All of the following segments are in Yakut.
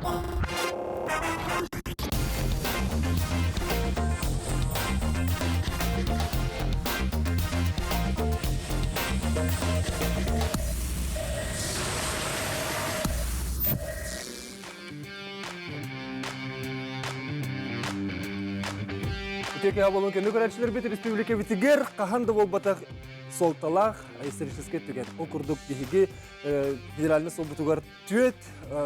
Үтүө киһи буолун көмө көрөөччүлэрбит республикабытыгар хаһан да буолбатах суолталаах историческай түгэн. Ол курдук биһиги федеральный суолбутугар түөт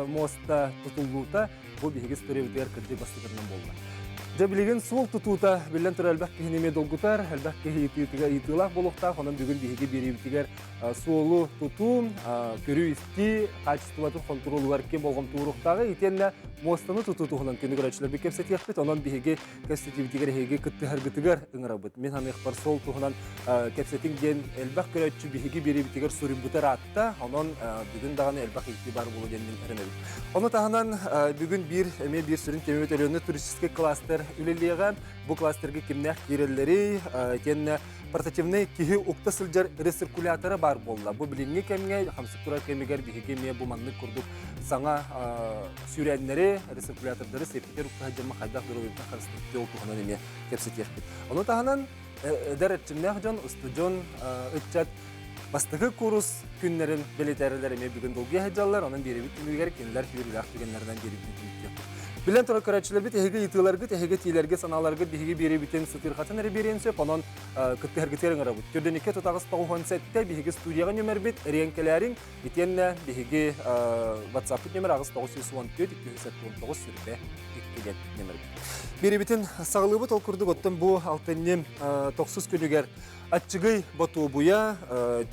муоста тутуллуута бу биһиги историябытыгар кырдьык бастакынан буолла. Дьэ билигин суол тутуута биллэн турар элбэх киһини эмиэ долгутар, элбэх киһи ыйытыытыгар ыйытыылаах буолуохтаах. Онон бүгүн биһиги биэриибитигэр суолу тутуу, көрүү-истии хаачыстыбатын хонтуруолугар ким болҕомтууруохтааҕый итиэннэ муостаны тутуу туһунан күнү көрөөччүлэрбит кэпсэтиэхпит. Онон биһиги кэпсэтиибитигэр эһиги кыттыһаргытыгар ыҥырабыт. Мин саныахпар суол туһунан кэпсэтиҥ диэн элбэх көрөөччү биһиги биэриибитигэр суруйбута ыраатта. Онон бүгүн даҕаны элбэх ыйытыы баар буолуо диэн мин эрэнэбин. Ону таһынан бүгүн биир эмиэ биир сүрүн тиэмэбит Өлүөнэ туристическай кластер үлэлиэҕэ. Бу кластерга кимнээх киирэллэрий итиэннэ портативнай киһи укта сылдьар рециркулятора баар буолла. Бу билиҥҥи кэмҥэ хамсык турар кэмигэр биһиги эмиэ бу маннык курдук саҥа сүүрээннэри, рециркулятордары сиэппитигэр укта сылдьаммыт хайдах доруобуйабытын харыстыахпытый ол туһунан эмиэ кэпсэтиэхпит. Ону таһынан эдэр эрчимнээх дьон, устудьуон ыччат бастакы курс күннэрин бэлиэтээрэлэр эмиэ бүгүн долгуйа сылдьаллар. Онон биэрэбит түмүгэр кинилэр үөрүүлээх түгэннэринэн биэрэбитин түмүктүөхпүт. Билэн турар көрөөччүлэрбит эһиги ыйытыыларгыт, эһиги этиилэргэ, санааларгыт биһиги биэрэбитин сытыырхатын эрэ биэриэн сөп. Онон кыттыһаргытыгар ыҥырабыт. Төрдүнүккэ тутаҕыс 97 биһиги студияҕа нүмербит эриэҥкэлээриҥ итиэннэ биһиги WhatsApp-пыт нүмер 8 914 279 сүрбэ 2 диэн нүмербит. Биэрэбитин саҕалыыбыт ол курдук оттон бу алтынньы тохсус күнүгэр Аччыгый Ботуобуйа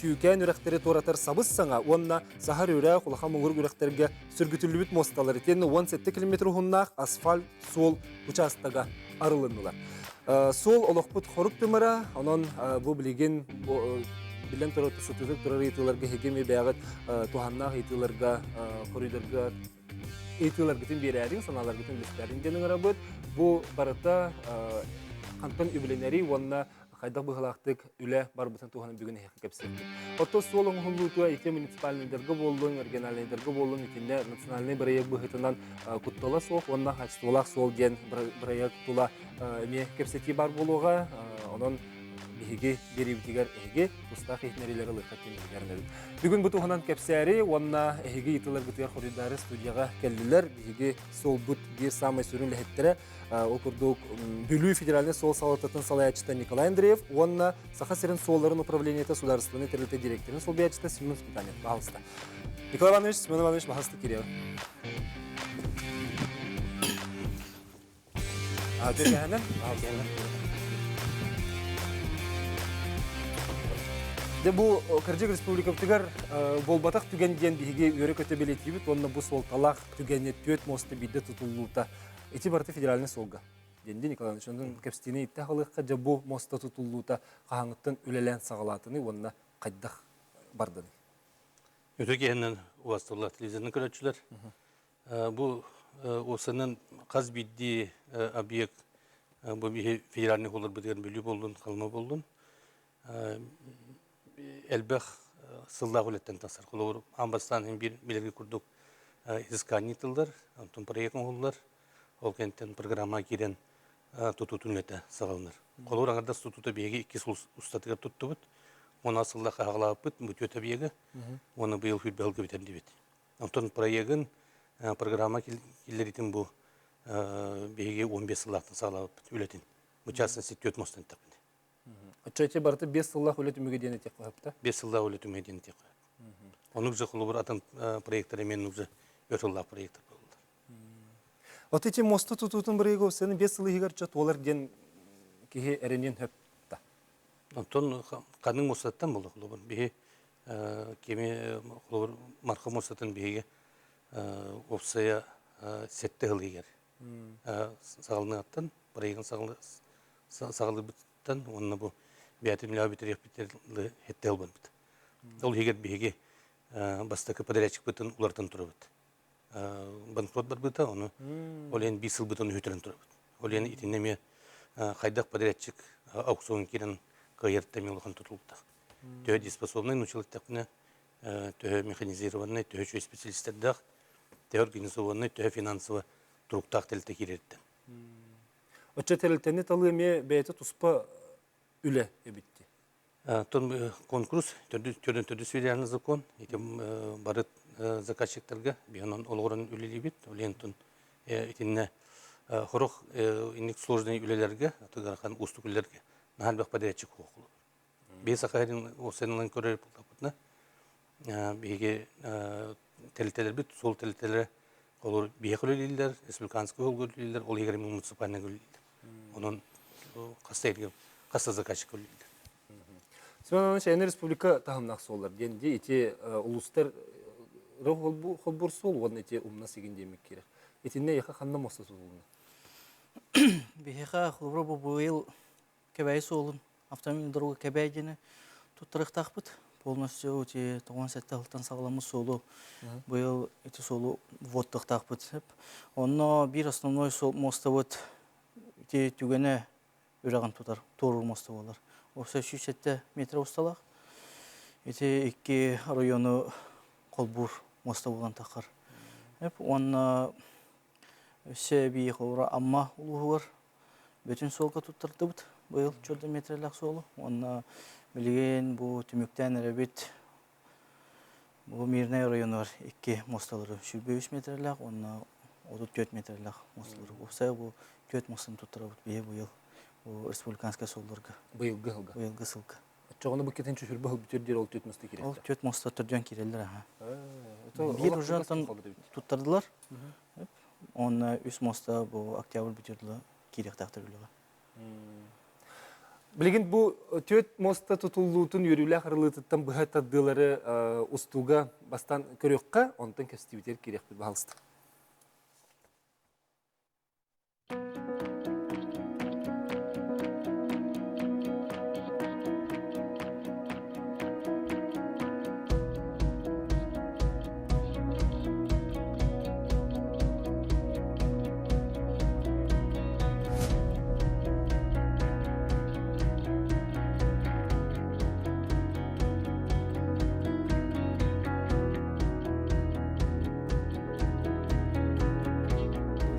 Түүкээн үрэхтэри туоратар сабыс-саҥа уонна Саһар үрэх улахан муҥур үрэхтэргэ сөргүтүллүбүт муосталар итиэннэ 17 километр уһуннаах асфальт суол учаастага арылыннылар. Суол олохпут хорук тымыра, онон бу билигин биллэн турар сытыытык турар ыйытыыларга эһиги эмиэ бэйэҕит туһааннаах ыйытыыларга хоруйдарга ыйытыыларгытын биэрээриҥ, санааларгытын үллэстээриҥ диэн ыҥырабыт. Бу барыта хантан үбүлэнэрий уонна хайдах быһыылаахтык үлэ барбытын туһунан бүгүн эһиэхэ кэпсиэхпит. Оттон суол оҥоһуллуутугар ити муниципальнайдарга буоллун, региональнайдарга буоллун итиннэ национальнай бырайыак быһыытынан куттала суох уонна хаачыстыбалаах суол диэн бырайыак тула эмиэ кэпсэтии баар буолуоҕа. Онон биһиги биэриибитигэр эһиги тустаах иһитиннэриилэри ылыаххыт диэн биһиги Бүгүн бу туһунан кэпсээри уонна эһиги ыйытыыларгытыгар хоруйдаары студияҕа кэллилэр. Биһиги суолбут биир саамай сүрүн үлэһиттэрэ Ол курдук Бүлүү федеральнай суол салалтатын салайааччыта Николай Андреев уонна Саха сирин суолларын управлениета судаарыстыбаннай тэрилтэ директорын солбуйааччыта Семен Сметанин. Пожалуйста. Николай Иванович, Семен Иванович, пожалуйста, Кирилл. Дьэ бу кырдьык республикабытыгар буолбатах түгэн диэн биһиги үөрэ-көтө бэлиэтиибит уонна бу суолталаах түгэни түөрт муоста биирдэ тутуллуута Ити барыта федеральнай суолга. Денди Николаевич, онон кэпсэтиини иттэ халыахха дьэ бу муоста тутуллуута хаһааҥҥыттан үлэлээн саҕалаатыный уонна хайдах бардыный? Өтө киһинэн уастыллар телевизорны көрөөччүлэр. Бу уопсанан хас биирдии объект бу биһи федеральный холлорбутугар Бүлүү буоллун, Халыма буоллун элбэх сыллаах үлэттэн тахсар. Холобур, аан бастаан иһин биир билэргэ курдук изыскание тыллар, онтон проект оҥоһуллар, ол кэнниттэн программа киирэн тутуутун үлэтэ саҕаланар. Холобур, аҥардас тутуута биһиги икки сыл устатыгар туттубут, уон сыллаах хаһаҕалаабыппыт, бу түөрт объегы, уонна быйыл сүүрбэ сылга бүтэрдибит. Онтон проегын, программа киллэритин бу биһиги 15 сыллаахтан саҕалаабыппыт үлэтин. Бу частности түөрт мостан эттэхпинэ. Оччо ити барыта биэс сыллаах үлэ түмүгэ диэн этиэххэ сөп да? Биэс сыллаах үлэ түмүгэ диэн этиэххэ сөп. Оннук же холобур атын проекттар эмиэ оннук же өр сыллаах проекттар буолаллар. Вот эти мосту тутуутун бырайыга сыаны биэс сыл иһигэр чо туолар диэн киһи эрэниэн сөп да? Онтон ханнык муостаттан буолла холобур биһи кими холобур Марха муостатын биһиги уопсайа сэттэ сыл иһигэр саҕаланыаҕыттан проегын саҕалыырбыттан уонна бу бэйэтин үлэҕэ бүтэриэхпит хэттэ ылбыппыт. Ол иһигэр биһиги бастакы подрядчикпытын уларытан турабыт. Банкрот барбыта, ону ол иһин биир сылбытын үһүтэрэн турабыт. Ол иһин итиннэ эмиэ хайдах подрядчик аукцион киирэн кыайарта эмиэ улахан тутулуктаах. Төһө дееспособнай научил эттэхпинэ, төһө механизированный, төһө үчүгэй специалистэрдээх. Төһө организованный, төһө финансово туруктаах тэрилтэ киирэриттэн. Оччо тэрилтэни талыы эмиэ бэйэтэ туспа үлэ эбит дии. Тон конкурс төрдүн төрдүс федеральный закон. Ити бары заказчиктарга биһонон олоҕуран үлэлиибит. Олентон итиннэ хорох инник сложный үлэлэргэ, атыгарахан уустук үлэлэргэ наһаа элбэх подрядчик хуохулар. Биһи Сахалин осенынан көрөр буоллахпытына, биһиги тэрилтэлэрбит, суол тэрилтэлэрэ олор биһиэхэ үлэлииллэр, республиканскай уолга үлэлииллэр, ол иһигэр муниципальный үлэлииллэр. Онон хаста хаста заказчик үлэлииллэр. Семен Иванович, эн республика таһымнаах суоллар диэн ди ити улуустар холбур суол уонна ити умна сигин диэмик киирэр. Итиннэ яха ханна моста тутулунна? Биһиэхэ холобура бу быйыл Кэбээйи суолун автомобильный дорога Кэбээйи диэни туттарыахтаахпыт. Полностью эти 97 сылтан саҕаламмыт суолу быйыл ити суолу вводтуохтаахпыт. Онно биир основной суол мостабыт ити түгэнэ үрэҕин тутар туоруур моста буолар. Уопсай 107 метр усталаах. Ити икки району холбуур моста буолан таххар. Уонна өссө эбии холобура Амма улууһугар Бүтүн суолга туттардыбыт быйыл чордо метрэлээх суолу уонна билигин бу түмүктээн эрэбит бу Мирнэй оройуонугар икки муосталары 23 метрэлээх уонна 34 метрэлээх муосталары уопсайа бу түөрт муостаны туттарабыт биһи быйыл бу республиканскай суолларга Быйылгы сылга. Быйылгы сылга. Оччоҕуна бу китин чүһүрбэ сыл бүтүр диир ол түөрт муоста киирэр. Ол түөрт муоста төрдүөн киирэллэр аха. Биир уже туттардылар. Уонна үс муоста бу октябрь бүтүөр киириэхтээхтэр үлэҕэ. Билигин бу түөрт муоста тутуллуутун үөрүүлээх арылыытыттан быһа тардыылары устууга бастаан көрүөххэ, онтон кэстибитигэр киириэхпит баһалыста.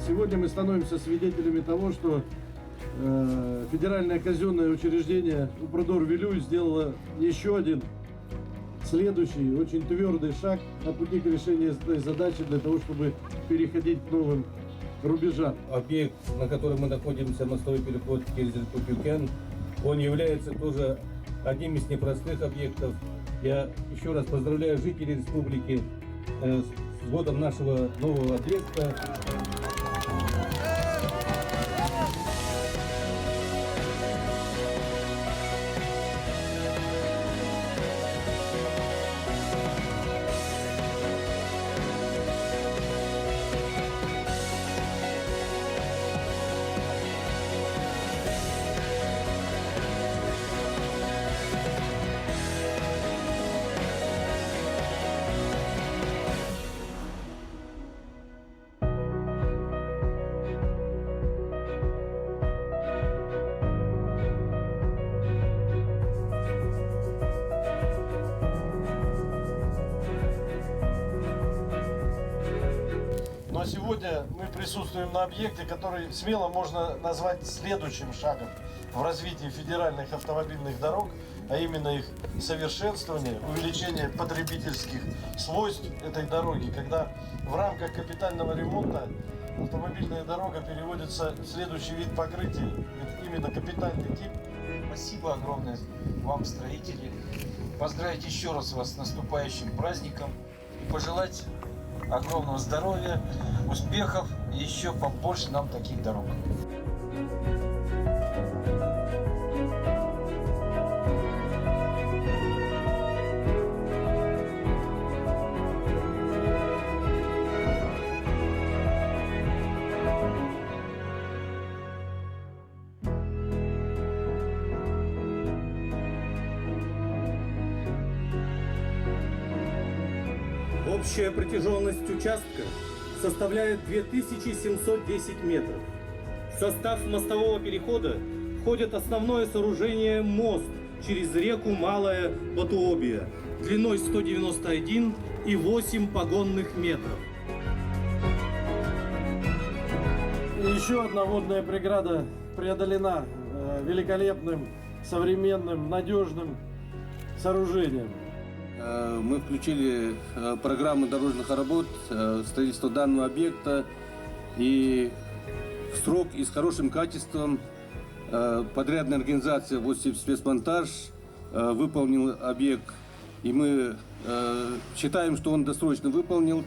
Сегодня мы становимся свидетелями того, что э, федеральное казенное учреждение Упродор Вилюй сделало еще один следующий очень твердый шаг на пути к решению этой задачи для того, чтобы переходить к новым рубежам. Объект, на котором мы находимся, мостовой переход через реку Тюкен, он является тоже одним из непростых объектов. Я еще раз поздравляю жителей республики э, с годом нашего нового объекта. Ну а сегодня мы присутствуем на объекте, который смело можно назвать следующим шагом в развитии федеральных автомобильных дорог, а именно их совершенствование, увеличение потребительских свойств этой дороги, когда в рамках капитального ремонта автомобильная дорога переводится в следующий вид покрытия, это именно капитальный тип. Спасибо огромное вам, строители. Поздравить еще раз вас с наступающим праздником и пожелать огромного здоровья, успехов и еще побольше нам таких дорог. Общая протяженность участка составляет 2710 метров. В состав мостового перехода входит основное сооружение мост через реку Малая Батуобия длиной 191,8 погонных метров. Еще одна водная преграда преодолена великолепным, современным, надежным сооружением. Мы включили программу дорожных работ, строительство данного объекта и в срок и с хорошим качеством подрядная организация «Спецмонтаж» выполнил объект. И мы считаем, что он досрочно выполнил.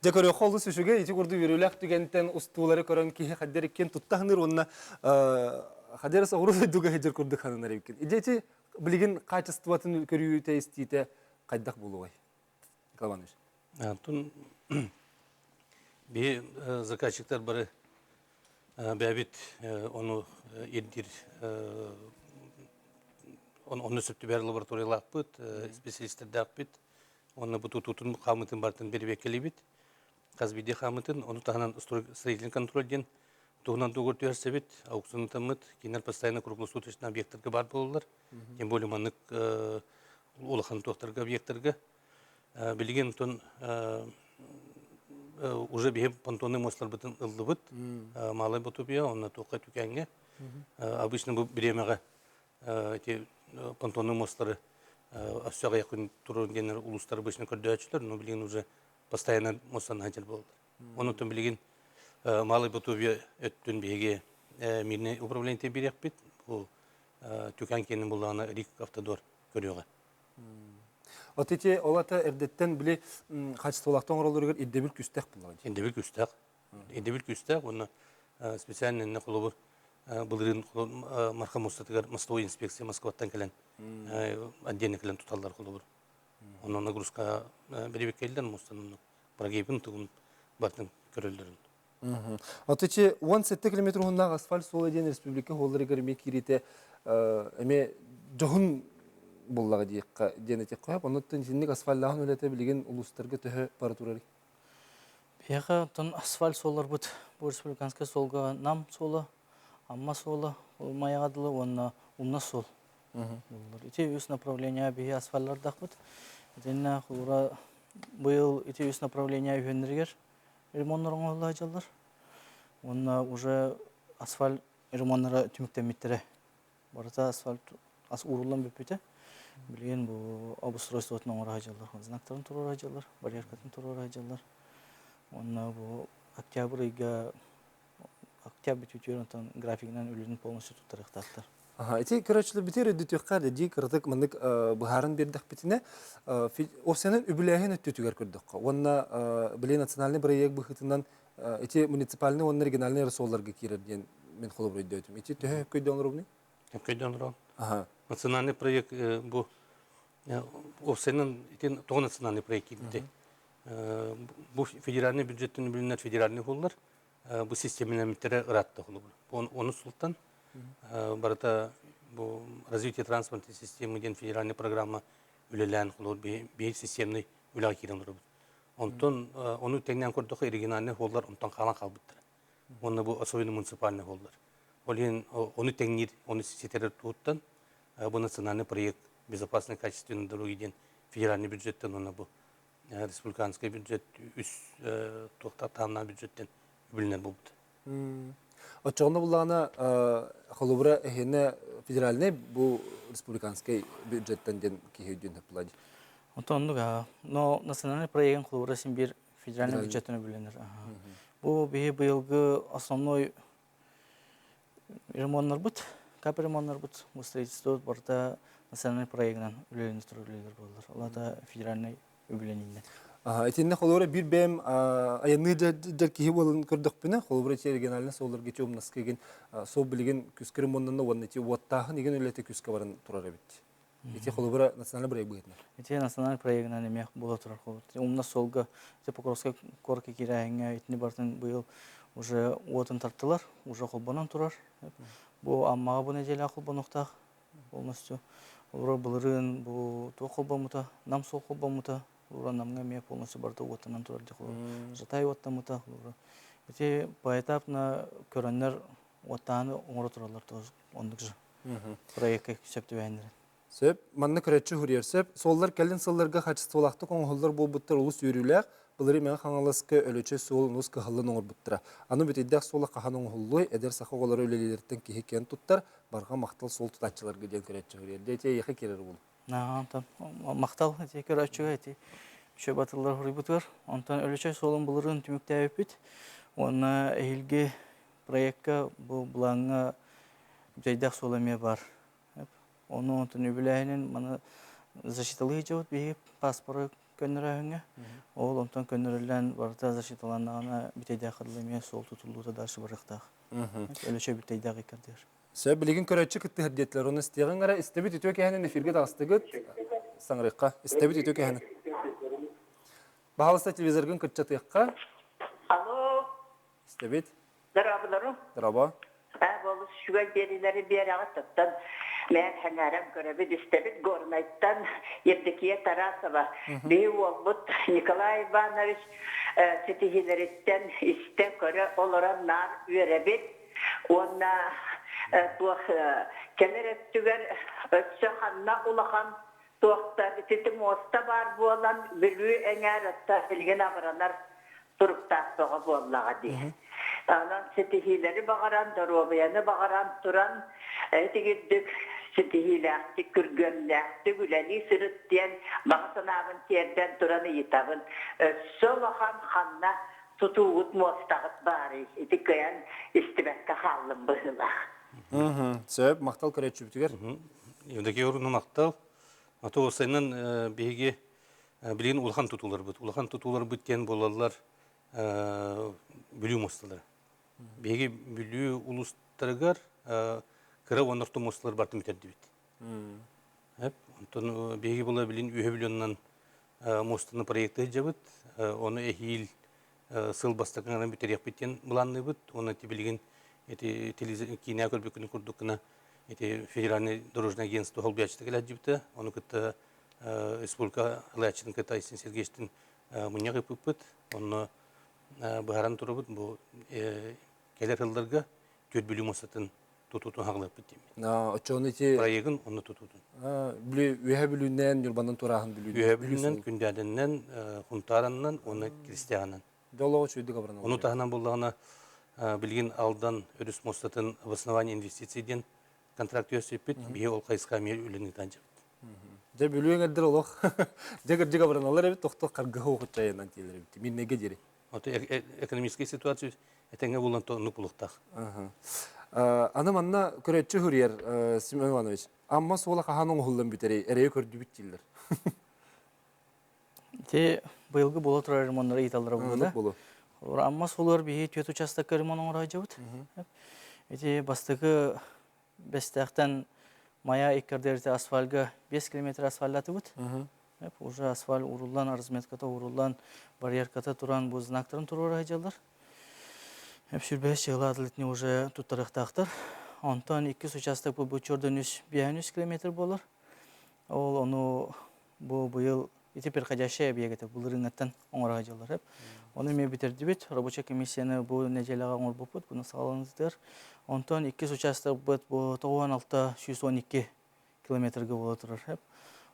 Дьэ көрүөххэ олус үчүгэй ити курдук үөрүүлээх түгэнтэн устуулары көрөн киһи хаддер иккиэн тутта саныыр уонна хаддер соҕуруу дойдуга сылдьар курдук сананар эбиккин. Дьэ ити билигин хаачыстыбатын көрүүтэ истиитэ хайдах буолуой? Николай Иванович. Антон биһи заказчиктар бары бэйэбит ону ирдиир онно сөп түбэһэр лабораториялаахпыт, специалистэрдээхпит. Онно бу тутуутун хаамыытын барытын бэрэбиэркэлиибит. Хас биирдии хаамыытын, ону таһынан строительный контроль диэн туһунан дуогур түһэрсэбит, аукционнатаммыт, кинилэр постоянно круглосуточно объектарга баар буолаллар. Тем более маннык улахан туохтарга объектарга. Билигин онтон уже биһи понтонный мостларбытын ыллыбыт. Малай Ботупия, онно туохха түкээҥҥэ. Обычно бу бириэмэҕэ ити понтонный мостлары өссө аҕыйах күн турун диэннэр улуустар обычно көрдөөччүлэр, но билигин уже постоянно муостанаһан буолаллар. Онон билигин Малый Ботувия өттүн биһиги мирный управление бириэхпит. Бу түкэн киэнин буллаҕына Рик Автодор көрүөҕэ. От ити ол ата эрдэттэн били хаачыстыбалаахтан оҥороллоругар ирдэбил күстэх буллаҕа. Ирдэбил күстээх. Ирдэбил күстээх уонна специально инне холобур былырыын Марха муостатыгар мостовой инспекция Москваттан кэлэн отдельно кэлэн туталлар холобур. Онон нагрузка бирибиккэллэр муостанын прогибын тугун бартын көрөллөрүн. От ити 17 километр уһуннаах асфальт суола диэн республика суолларыгар эмиэ киириитэ эмиэ дьоһун буллаҕа диэххэ диэн этиэххэ сөп. Оннуттан итинник асфальтааһын үлэтэ билигин улуустарга төһө бара турарый? Биһиэхэ оттон асфальт суолларбыт бу республиканскай суолга Нам суола, Амма суола, Майаҕа дылы уонна Умнас суол буллар. Ити үс направление биһи асфальлардахпыт. Итиннэ холура быйыл ити үс направление үһүөннэригэр ремоннар оҥоһулла сылдьаллар. Уонна уже асфальт ремоннара түмүктэммиттэрэ. Барыта асфальт ас ууруллан бүппүтэ. Билигин бу обустройствотун оҥоро сылдьаллар, знактарын туруора сылдьаллар, барьеркатын туруора сылдьаллар. Уонна бу октябрь ыйга октябрь бүтүүтүгэр онтон графигынан үлэтин полностью туттарыахтаахтар. Ити көрөөччүлэр бүтэр өйдөтүөххэ да дии кыратык маннык быһааран биэрдэхпитинэ офсенан үбүлээһин өттүтүгэр көрдөххө уонна били национальный бырайыак быһыытынан ити муниципальный уонна региональный суолларга киирэр диэн мин холобур өйдөөтүм. Ити төһө өккөйдө оҥоробунуй? Өккөйдө оҥорон. Национальный проект бу офсенан ити тоҕо национальный проект киирбитий? Бу федеральный бюджеттен үбүлүнэр федеральный холлар бу системэлэммиттэрэ ыраатта холобур. Ону сылтан барыта бу развитие транспортной системы диэн федеральный программа үлэлээн холобур биир системный үлэҕэ киирэн олоробут. Онтон ону тэҥнээн көрдөххө региональный холлар онтон хаалан хаалбыттара. Уонна бу особенно муниципальный холлар. Ол иһин ону тэҥниир, ону ситэрэр туһуттан бу национальный проект безопасной качественной дороги диэн федеральный бюджеттен уонна бу республиканскай бюджет үс туохтаах таһымнаах бюджеттен үбүлэнэр буолбут. Оччоҕуна буллаҕына холобура эһиэнэ федеральнай бу республиканскай бюджеттен диэн киһи өйдүөн сөп буолла дии. Онтон оннук но национальный проегын холобура син биир федеральный бюджеттен үбүлэнэр. Бу биһи быйылгы основной ремоннарбыт, капремоннарбыт, бу строительство барыта национальный проегынан үлэлэнэ турар үлэлэр буолаллар. Ол аата федеральный үбүлэниинэн. Итиннэ холобура биир бэйэм айанныы дьэр киһи буолан көрдөхпүнэ, холобура ити региональный суолларга ити умнаска игин суол билигин күскэ ремоннанна уонна ити уоттааһын игин үлэтэ күскэ баран турар эбит. Ити холобура национальный проект быһыытынан. Ити национальный проегынан эмиэ буола турар холобур. Умнас суолга ити Покровскай куоракка киирээһиҥҥэ итини барытын быйыл уже уотун тартылар, уже холбонон турар. Бу Аммаҕа бу нэдиэлэ холбонуохтаах. Полностью. Олорор былырыын бу туох холбоммута, нам суол холбоммута, олорор намҥа эмиэ полностью барыта уоттанан турар дии холобур. Жатай уоттаммыта, холобур. Ити поэтапно көрөннөр уоттааны оҥоро тураллар тоже оннук же проекка сөп түбэһиннэрэн. Сөп, манна көрөччү суруйар сөп. Суоллар кэлин сылларга хачыстыбалаахтык оҥоһуллар буолбуттар олус үөрүүлээх. Былырыын Мэҥэ Хаҥаласка Өлөчөй суолун олус кыһаллан оҥорбуттара. Аны бүтэйдээх суола хаһан оҥоһуллуой, эдэр саха оҕолоро үлэлииллэриттэн киһи киэн туттар, барҕа махтал суол тутааччыларга диэн көрөөччү суруйар. Дьэ, ити эйиэхэ киирэр уол. Онтон махтал ити көрөөччүгэ ити үчүгэй батыллар суруйбутугар. Онтон Өлөчөй суолун былырыын түмүктээбиппит. Уонна эһиилги проекка бу былааҥҥа бүтэйдээх суол эмиэ баар. Ону онтон үбүлээһинин маны защиталыы дьыбыт биһиги паспоры көннөрөөһүҥҥэ. Ол онтон көннөрүллэн барыта защиталаннаҕына бүтэйдээх дылы эмиэ суол тутуллуута дальше барыахтаах. Өлөчөй бүтэйдээх иккэрдигэр. Сөп, билигин көрөөччү кыттыһар диэтилэр. Ону истиэҕиҥ эрэ, истэбит үтүө кэһэнин эфиргэ таҕыстыгыт. Саҥарыахха. Истэбит үтүө кэһэнин. Баһалыста телевизоргын кыччатыахха. Алло. Истэбит. Дорооболору. Дорообо. Болус үчүгэй биэриилэри биэрэҕит оттон мээр сэҥээрэн көрөбүт, истэбит Горнайтан Евдокия Тарасова биһи уолбут Николай Иванович ситиһиилэриттэн истэ көрө олорон наар үөрэбит уонна туох кэлэр өттүгэр өссө ханна улахан туохтар ити муоста баар буолан Бүлүү эҥээр отто билигин абыранар туруктаах бөҕө буоллаҕа дии. Онон ситиһиилэри баҕаран, доруобуйаны баҕаран туран, итигирдик ситиһиилээхтик, күргүөмнээхтик үлэлии сырыт диэн баҕа санаабын тиэрдэн туран ыйытабын. Өссө улахан ханна тутуугут муостаҕыт баарый? Ити кыайан истибэккэ хааллым быһыылаах. Сөп, махтал көрөөччүбүтүгэр. Евдокия Уруна махтал. Ото уопсайынан биһиги билигин улахан тутууларбыт. Улахан тутууларбыт диэн буолаллар Бүлүү муосталара. Биһиги Бүлүү улуустарыгар кыра уонна орто муосталар бартын бүтэрдибит. Онтон биһиги була билин үһө миллионунан муостаны проекты сылдьабыт. Ону эһиил сыл бастакы бүтэриэхпит диэн былаанныыбыт. Уонна ити билигин ити киинэ көрбүккүн курдук гына ити федеральный дорожное агентство холбуйааччыта кэлээддьибитэ. Ону кытта республика ылааччытын кытта Айсен Сергеевичтин мунньах ыыппыппыт. Онно быһааран турабыт бу кэлэр сылларга түөрт Бүлүү муостатын тутуутун хаҕылыахпыт диэммит. Оччоҕуна ити проегын онно тутуутун. Бүлүү Үөһэ Бүлүүнэн, Ньурбанан турааһын Бүлүү. Үөһэ Бүлүүнэн, Күндээдэннэн, Хунтаараннан уонна Киристээҕинэн. Дьоллоох үчүгэйдик абыранан. Ону таһынан буллаҕына билигин Алдан өрүс муостатын обоснование инвестиций диэн контракт үөскэппит. Биһи ол хайысха эмиэ үлэни ыытан дьабыт. Дьэ Бүлүү эҥэрдэр олох дьэ кырдьык абыраналлар эбит, тохтох харгыһы уохуччайынан тиэлэр эбит. Миннэгэ диэри. Ото экономическай ситуация этэҥҥэ булан оннук булуохтаах. Аны манна көрөөччү суруйар Семен Иванович, Амма суола хаһан оҥоһуллан бүтэрий, эрэйи көрдүбүт дииллэр. Ити быйылгы буола турар ремоннары ыйыталлара буолуо да. Амма суолугар биһи түөрт участокка ремонт оҥоро сылдьабыт. Ити бастакы Бэстээхтэн Майа иккэрдэрите асфальга 5 километр асфальтатыбыт. Уже асфальт уруллан, разметката уруллан, барьерката туран бу знактарын туруора сылдьаллар. Сүрбэһис чыгыла атлетни уже туттарыахтаахтар. Онтон иккис участок бу чордон үс 5 километр буолар. Ол ону бу быйыл ити переходящая объект былырыыҥҥаттан оҥоро сылдьаллар. Ону эмиэ бүтэрдибит. Рабочая комиссияны бу нэдиэлэҕэ оҥорбуппут, буну саҕаланыытыгар. Онтон иккис участокпыт бу 96 112 километрга буола турар.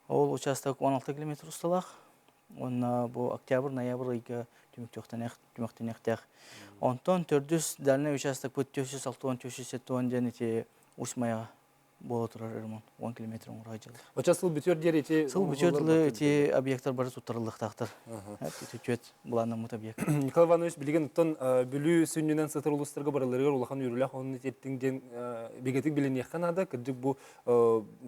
Ол участок 16 километр усталаах. Уонна бу октябрь-ноябрь ыйга түмүктэниэхтээх. Онтон төрдүс дальний участокпыт 460-470 диэн ити Усть-Майаҕа буола турар ремонт 10 километр оҥоро дьылы. Оча сыл бүтүөр диэри ити Сыл бүтүөр дылы ити объекттар бары туттарыллыахтаахтар. Ити түөт былааннаммыт объект. Николай Иванович билигин оттон Бүлүү сүнньүнэн сытар улуустарга барыларыгар улахан үөрүүлээх онну тиэртиҥ диэн бигэтик билиниэххэ наада. Кырдьык бу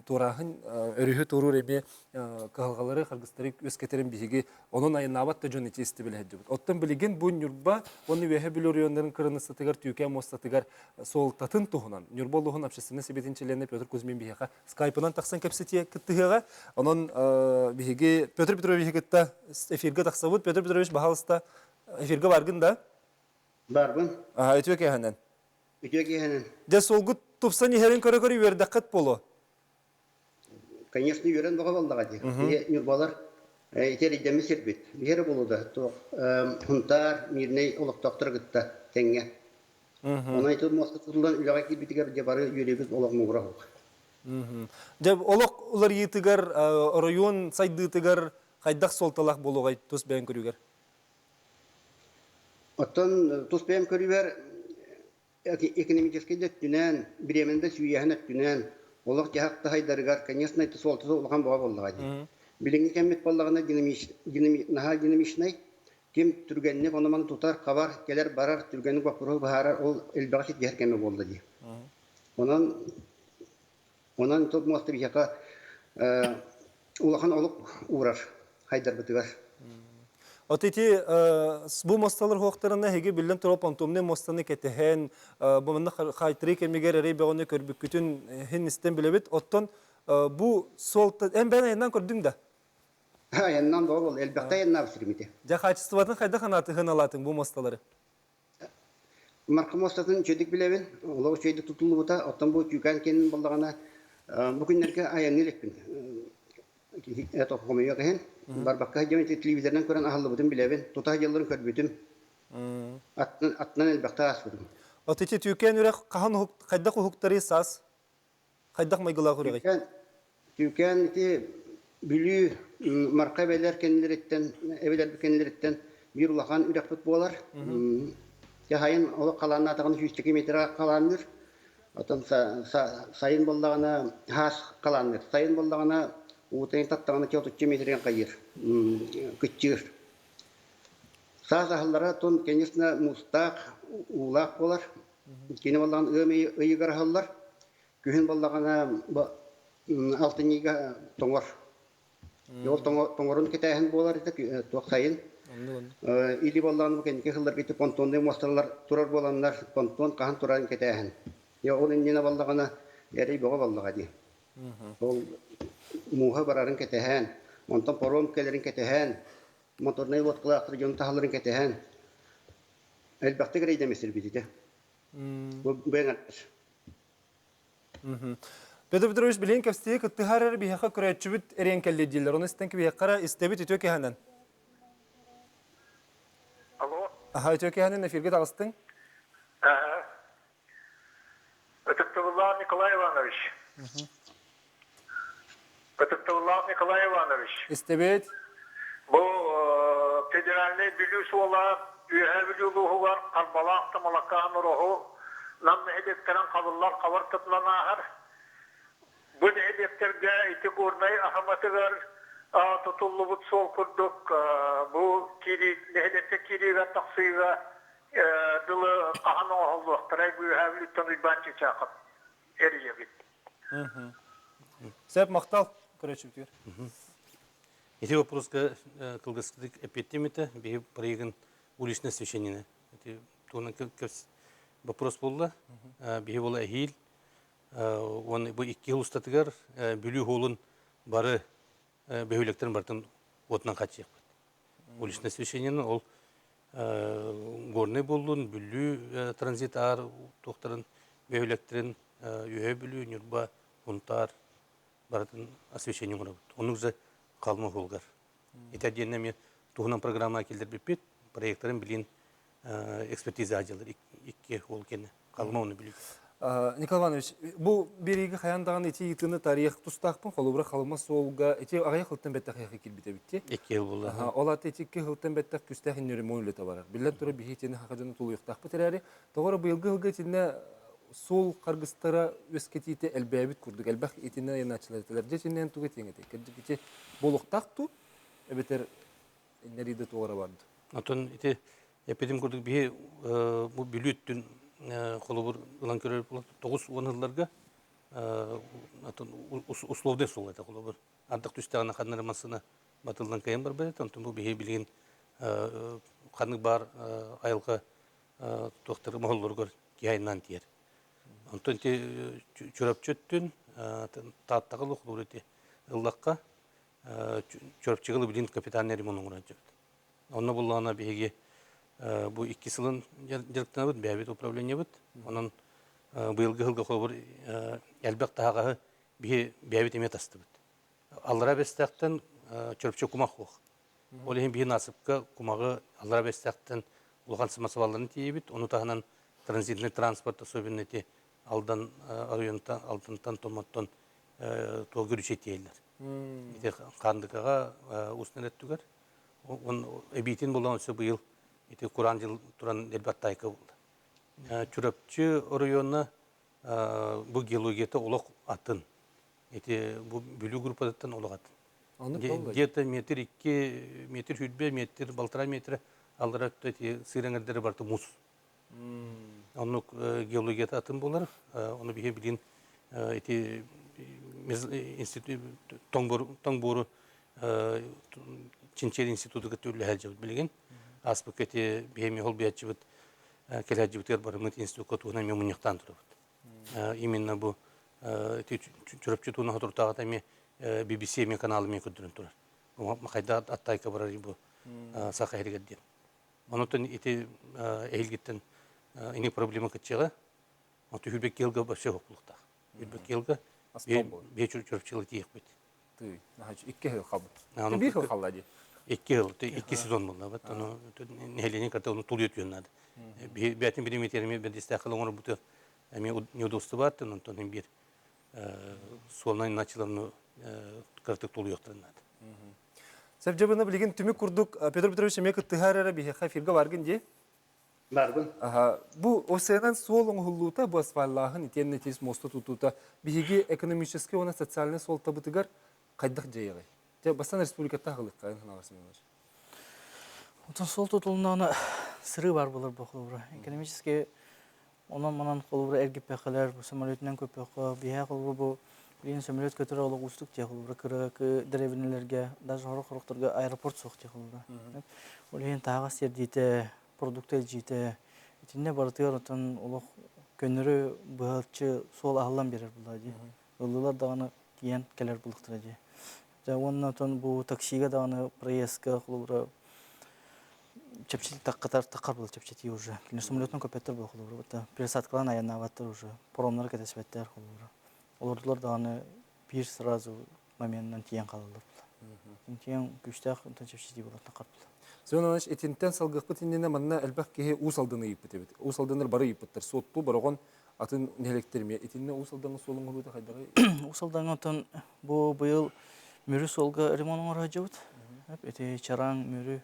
туорааһын өрүһү туоруур эмиэ кыһалҕалары, харгыстары үөскэтэрин биһиги онон айаннаабат да дьон ити истибилэһэ дьыбыт. Оттон билигин бу Ньурба уонна Үөһэ Бүлүү оройуоннарын кыраныыссатыгар Түүкээ муостатыгар суолтатын туһунан Ньурба улууһун общественнай сэбиэтин чилиэнэ Петр Кузьмин биһиэхэ скайпынан тахсан кэпсэтиэ кыттыһыаҕа. Онон биһиги Петр Петровиһы кытта эфиргэ тахсабыт. Петр Петрович, баһаалыста, эфиргэ баргын да? Барбын. Аха, үтүө киэһэнэн. Үтүө киэһэнэн. Дьэ, суолгут тупсан иһэрин көрө-көрө үөрдэххит буолуо. Конечно, үөрэн бөҕө буоллаҕа дии. Биһи Ньурбалар ити эрийдэммит сирбит. Биһи эрэ буолуо да, туох Сунтаар, Мирнэй олохтоохторо кытта тэҥҥэ. Онон ити муоста тутуллан үлэҕэ киирбитигэр дьэ бары үөрүүбүт олох муҥура суох. Дьэ, олох уларыйыытыгар, оройуон сайдыытыгар хайдах суолталаах буолуоҕай тус бэйэҥ көрүүгэр? Оттон тус бэйэм көрүүбэр экономическай да өттүнэн, бириэмэни да сүүйэһин өттүнэн, олох-дьаһах таһайдарыгар, конечно, это суолтата улахан бөҕө буоллаҕа дии. Билиҥҥи кэммит буоллаҕына наһаа динамичнай, ким түргэнник ону-маны тутар, хабар, кэлэр-барар, түргэнник боппуруоһу быһаарар, ол элбэҕи ситиһэр кэмэ буолла дии. Онон Онон тут муоста биһиэхэ улахан олук уурар хайдарбытыгар. От ити бу муосталар хуохтарына эһиги биллэн турар понтонный муостаны кэтэһэн, бу манна хайтырыы кэмигэр эрэй бөҕөнү көрбүккүтүн иһин истэн билэбит. Оттон бу суолта эн бэйэн айаннаан көрдүҥ да? Айаннаан буол, элбэхтэ айаннаабыт сирим ити. Дьэ хаачыстыбатын хайдах анаатыһын алаатыҥ бу муосталары? Марха муостатын үчүгэйдик билэбин, олох үчүгэйдик тутуллубута. Оттон бу Түүкээн киэнин буоллаҕына, бу күннэргэ айанныыр эппин. Хомойуох иһин, барбакка сылдьабын, телевизорынан көрөн аһыллыбытын билэбин, тута сылдьалларын көрбүтүм. Аттынан элбэхтэ ааспытым. От ити Түүкээн үрэх хаһан хайдах уһуктарый саас? Хайдах майгылаах үрэҕий? Түүкээн, Түүкээн ити Бүлүү Марха эбэлэр кэннилэриттэн, эбэлэрбит кэннилэриттэн биир улахан үрэхпит буолар. Дьэ сайын олох халааннаатаҕына сүүсчэкэ метр халаанныыр. Оттон сайын буоллаҕына хаас халаанныыр. Сайын буоллаҕына уутайын таттаҕына отучча метрин хайыыр, кыччыыр. Саас аһыллара тон, конечно, муустаах, уулаах буолар. Кини буоллаҕына ыам ыйыгар аһыллар. Күһүн буоллаҕына алтынньыга тоҥор. Ол тоҥорун кэтээһин буолар этэ туох сайын. Или буоллаҕына бу кэнники сылларга ити понтоннай муосталар турар буоланнар понтон хаһан турарын кэтээһин. Ол иннинэ буоллаҕына эрэй бөҕө буоллаҕа дии. Ол мууһа барарын кэтэһэн, онтон паром кэлэрин кэтэһэн, моторнай лодкалаахтар дьон таһалларын кэтэһэн элбэхтик эрэйдэмэстирбит ити. Бу бэҥэр. Петр Петрович билигин кэпсэтиигэ кыттыһар эрэ биһиэхэ көрөөччүбүт эриэн кэллэ дииллэр. Ону истэн биһиэхэ истэбит үтүө киһинэн. Алло. Аха, үтүө киһинэн эфиргэ таҕыстыҥ. Ытыктабыллаах Николай Иванович. Ытыктабыллаах Николай Иванович. Истэбит. Бу федеральнай Бүлүү суола Үөһээ Бүлүү улууһугар Харбалаах Тамалакаан Ороһу Нам нэһилиэктэрин хабыллар хабар тутулан ааһар. Бу нэһилиэктэргэ ити Горнай Аһыматыгар тутуллубут суол курдук бу киирии нэһилиэккэ киириигэ тахсыыга дылы хаһан оҥоһуллуохтарай Үөһээ Бүлүүттэн Уйбаан Чычаахап эрийэбит. Сөп, махтал көрөөччүбүтүгэр. Ити вопроска кылгастык эппиэттиэм этэ. Биһи проегын уличное освещение ити туһунан вопрос буолла. Биһи буола эһиил уонна бу икки жыл устатыгар Бүлүү уһуолун бары бөһүөлэктэрин барытын уотунан хааччыйыахпыт. Уличное освещение ол Горнай буоллун, Бүлүү транзит аар туохтарын бөһүөлэктэрин Үөһээ Бүлүү, Ньурба, Сунтаар барытын освещение оҥоробут. Оннук же Халыма уһулгар. Ити диэн эмиэ туһунан программа киллэрбиппит. Проекторын билин экспертиза дьылыр икки ол кэннэ Халыма уонна Бүлүү. Николай Иванович, бу биэриигэ хайаан даҕаны ити ыйытыыны тарыйах тустаахпын. Холобура, Халыма суолга ити аҕыйах сылтан бэттэх эһиэхэ киирбит эбит дии. Икки жыл буолла. Ол аата ити икки сылтан бэттэх күстээх инньэ үлэтэ барар. Биллэн турар, биһи итини саха дьоно тулуйуохтаахпыт эрээри, тоҕо эрэ быйылгы сылга итиннэ суол харгыстара үөскэтиитэ элбээбит курдук. Элбэх итиннэ айаннааччылар этилэр. Дьэ итиннэн тугу этиэҥ этэй? Кырдьык ити буолуохтаах дуу? Эбэтэр иннэрииде туох эрэ бар дуу? Оттон ити эппитим курдук биһи бу Бүлүү өттүн холобур ылан көрөр 90 сылларга атын условный суол этэ холобур ардах түстэҕинэ ханна эрэ массыына батыллан кыайан барбат этэ онтон бу биһи билигин ханнык баар айылҕа туохтары моһоллоругар киһи айаннаан тиийэр. Онтон ити Чурапчы өттүн Тааттаҕа холобур ити ыллахха Чурапчыга билигин капитальный ремонт оҥорон сылдьабыт. Онно буллаҕына биһиги бу икки сылын дьарыктанабыт, бэйэбит управлениебыт. Онон быйылгы сылга холобур элбэх таһаҕаһы биһи бэйэбит эмиэ тастыбыт. Аллара Бэстээхтэн Чөрпчө кумах суох. Ол иһин биһи насыпка кумаҕы Аллара Бэстээхтэн улахан самосвалларын тиийэбит. Ону таһынан транзитный транспорт, особенно ити Алдан оройуонтан, Алдантан, Томмоттон туох гүрүчэ тиэйлэр. Ити Хаандыкаҕа устун өттүгэр. Он эбиитин булан өссө быйыл ити кураан дьыл туран элбэх тайка булла. Чурапчы оройуона бу геологията олох атын. Ити бу Бүлүү группатыттан олох атын. Где-то метр 2, метр 20, метр 1,5 метр аллара өттө ити сыыр эҥэрдэрэ барыта муус. Оннук геологията атын буолар. Ону биһи билин ити институт тоҥбуору чинчийэр институту кытта үлэлэһэлдьэбит билигин. Ааспыкка ити биһи холбуйааччыбыт кэлээдьибитигэр барыммыт институкка туһунан эмиэ мунньахтаан турабыт. Именно бу ити Чурапчы туһунан соторутааҕыта эмиэ BBC эмиэ канал эмиэ көрдөрөн турар. Хайда аттайка барар бу саха иһигэр диэн. Онотон ити эһилгиттэн ини проблема кытчыга. Оту хүрбек килга вообще хопулуктаах. Хүрбек килга бие Чурапчылы тиэхпит. Тый, 2 жыл қалбыт. Бир жыл қалла ди. 2 жыл, 2 сезон болды. Вот ону нэһилиэнньэ карта ону тулуйа түһэн наада. Бээтин бириметерими бэдистээхил оҥорор буту эми неудобство онтон бир суолнай началарны кыртык тулуйуохтарын наада. Сәбдьабына билигин түмүк курдук Петр Петрович эмиэ кыттыһар эрэ биһиэхэ эфиргэ баргын дии. Барбын. Бу ОСН суол оҥоһуллуута, бу асфальлааһын итиэннэ тиис муоста тутуута биһиги экономическай уонна социальнай суолтабытыгар хайдах дьайыаҕай? Дьэ, бастан республикаттан аҕылыахха эн санаабар Семенович. Отон суол тутулуннаҕына сырыы бар булар бу холобура. Экономический онон-манан холобура эргиппэххэлэр, бу самолетунан көппөххө, биһээ холобура бу билигин самолет көтөр олох уустук дии холобура кыра дэриэбинэлэргэ, даже сорох-сорохторго аэропорт суох дии холобура. Ол иһин таһаҕас тиэрдиитэ, продукта илдьиитэ итиннэ барытыгар отон олох көннөрү быһаччы суол аһыллан биэрэр буолла дии. Ыллылар даҕаны тиийэн кэлэр буолуохтара дии. Дьэ уонна отон бу таксига даҕаны проездка холобура чэпчэтии таххатар таххар буолар чэпчэтии уже. Кинилэр самолетунан көппөттөр буолуох холобура. Пересадкалаан айаннаабаттар уже. Паромнары кэтэспэттэр холобура. Олордулар даҕаны биир сразу моментынан тиийэн хаалаллар була. Тиийэн күүстээх онтон чэпчэтии буолар таххар була. Семен Иванович, итинтэн салгыахпыт иннинэ манна элбэх киһи Уус Алданы ыйыппыт эбит. Уус Алданнар бары ыйыппыттар. Суотту, Бороҕон, атын нэһилиэктэр эмиэ. Итиннэ Уус Алдаҥҥа суол оҥоһуута хайдаҕый? Уус Алдаҥҥа оттон бу быйыл Мүрү суолга ремонт оҥоро сылдьабыт. Ити Чараҥ, Мүрү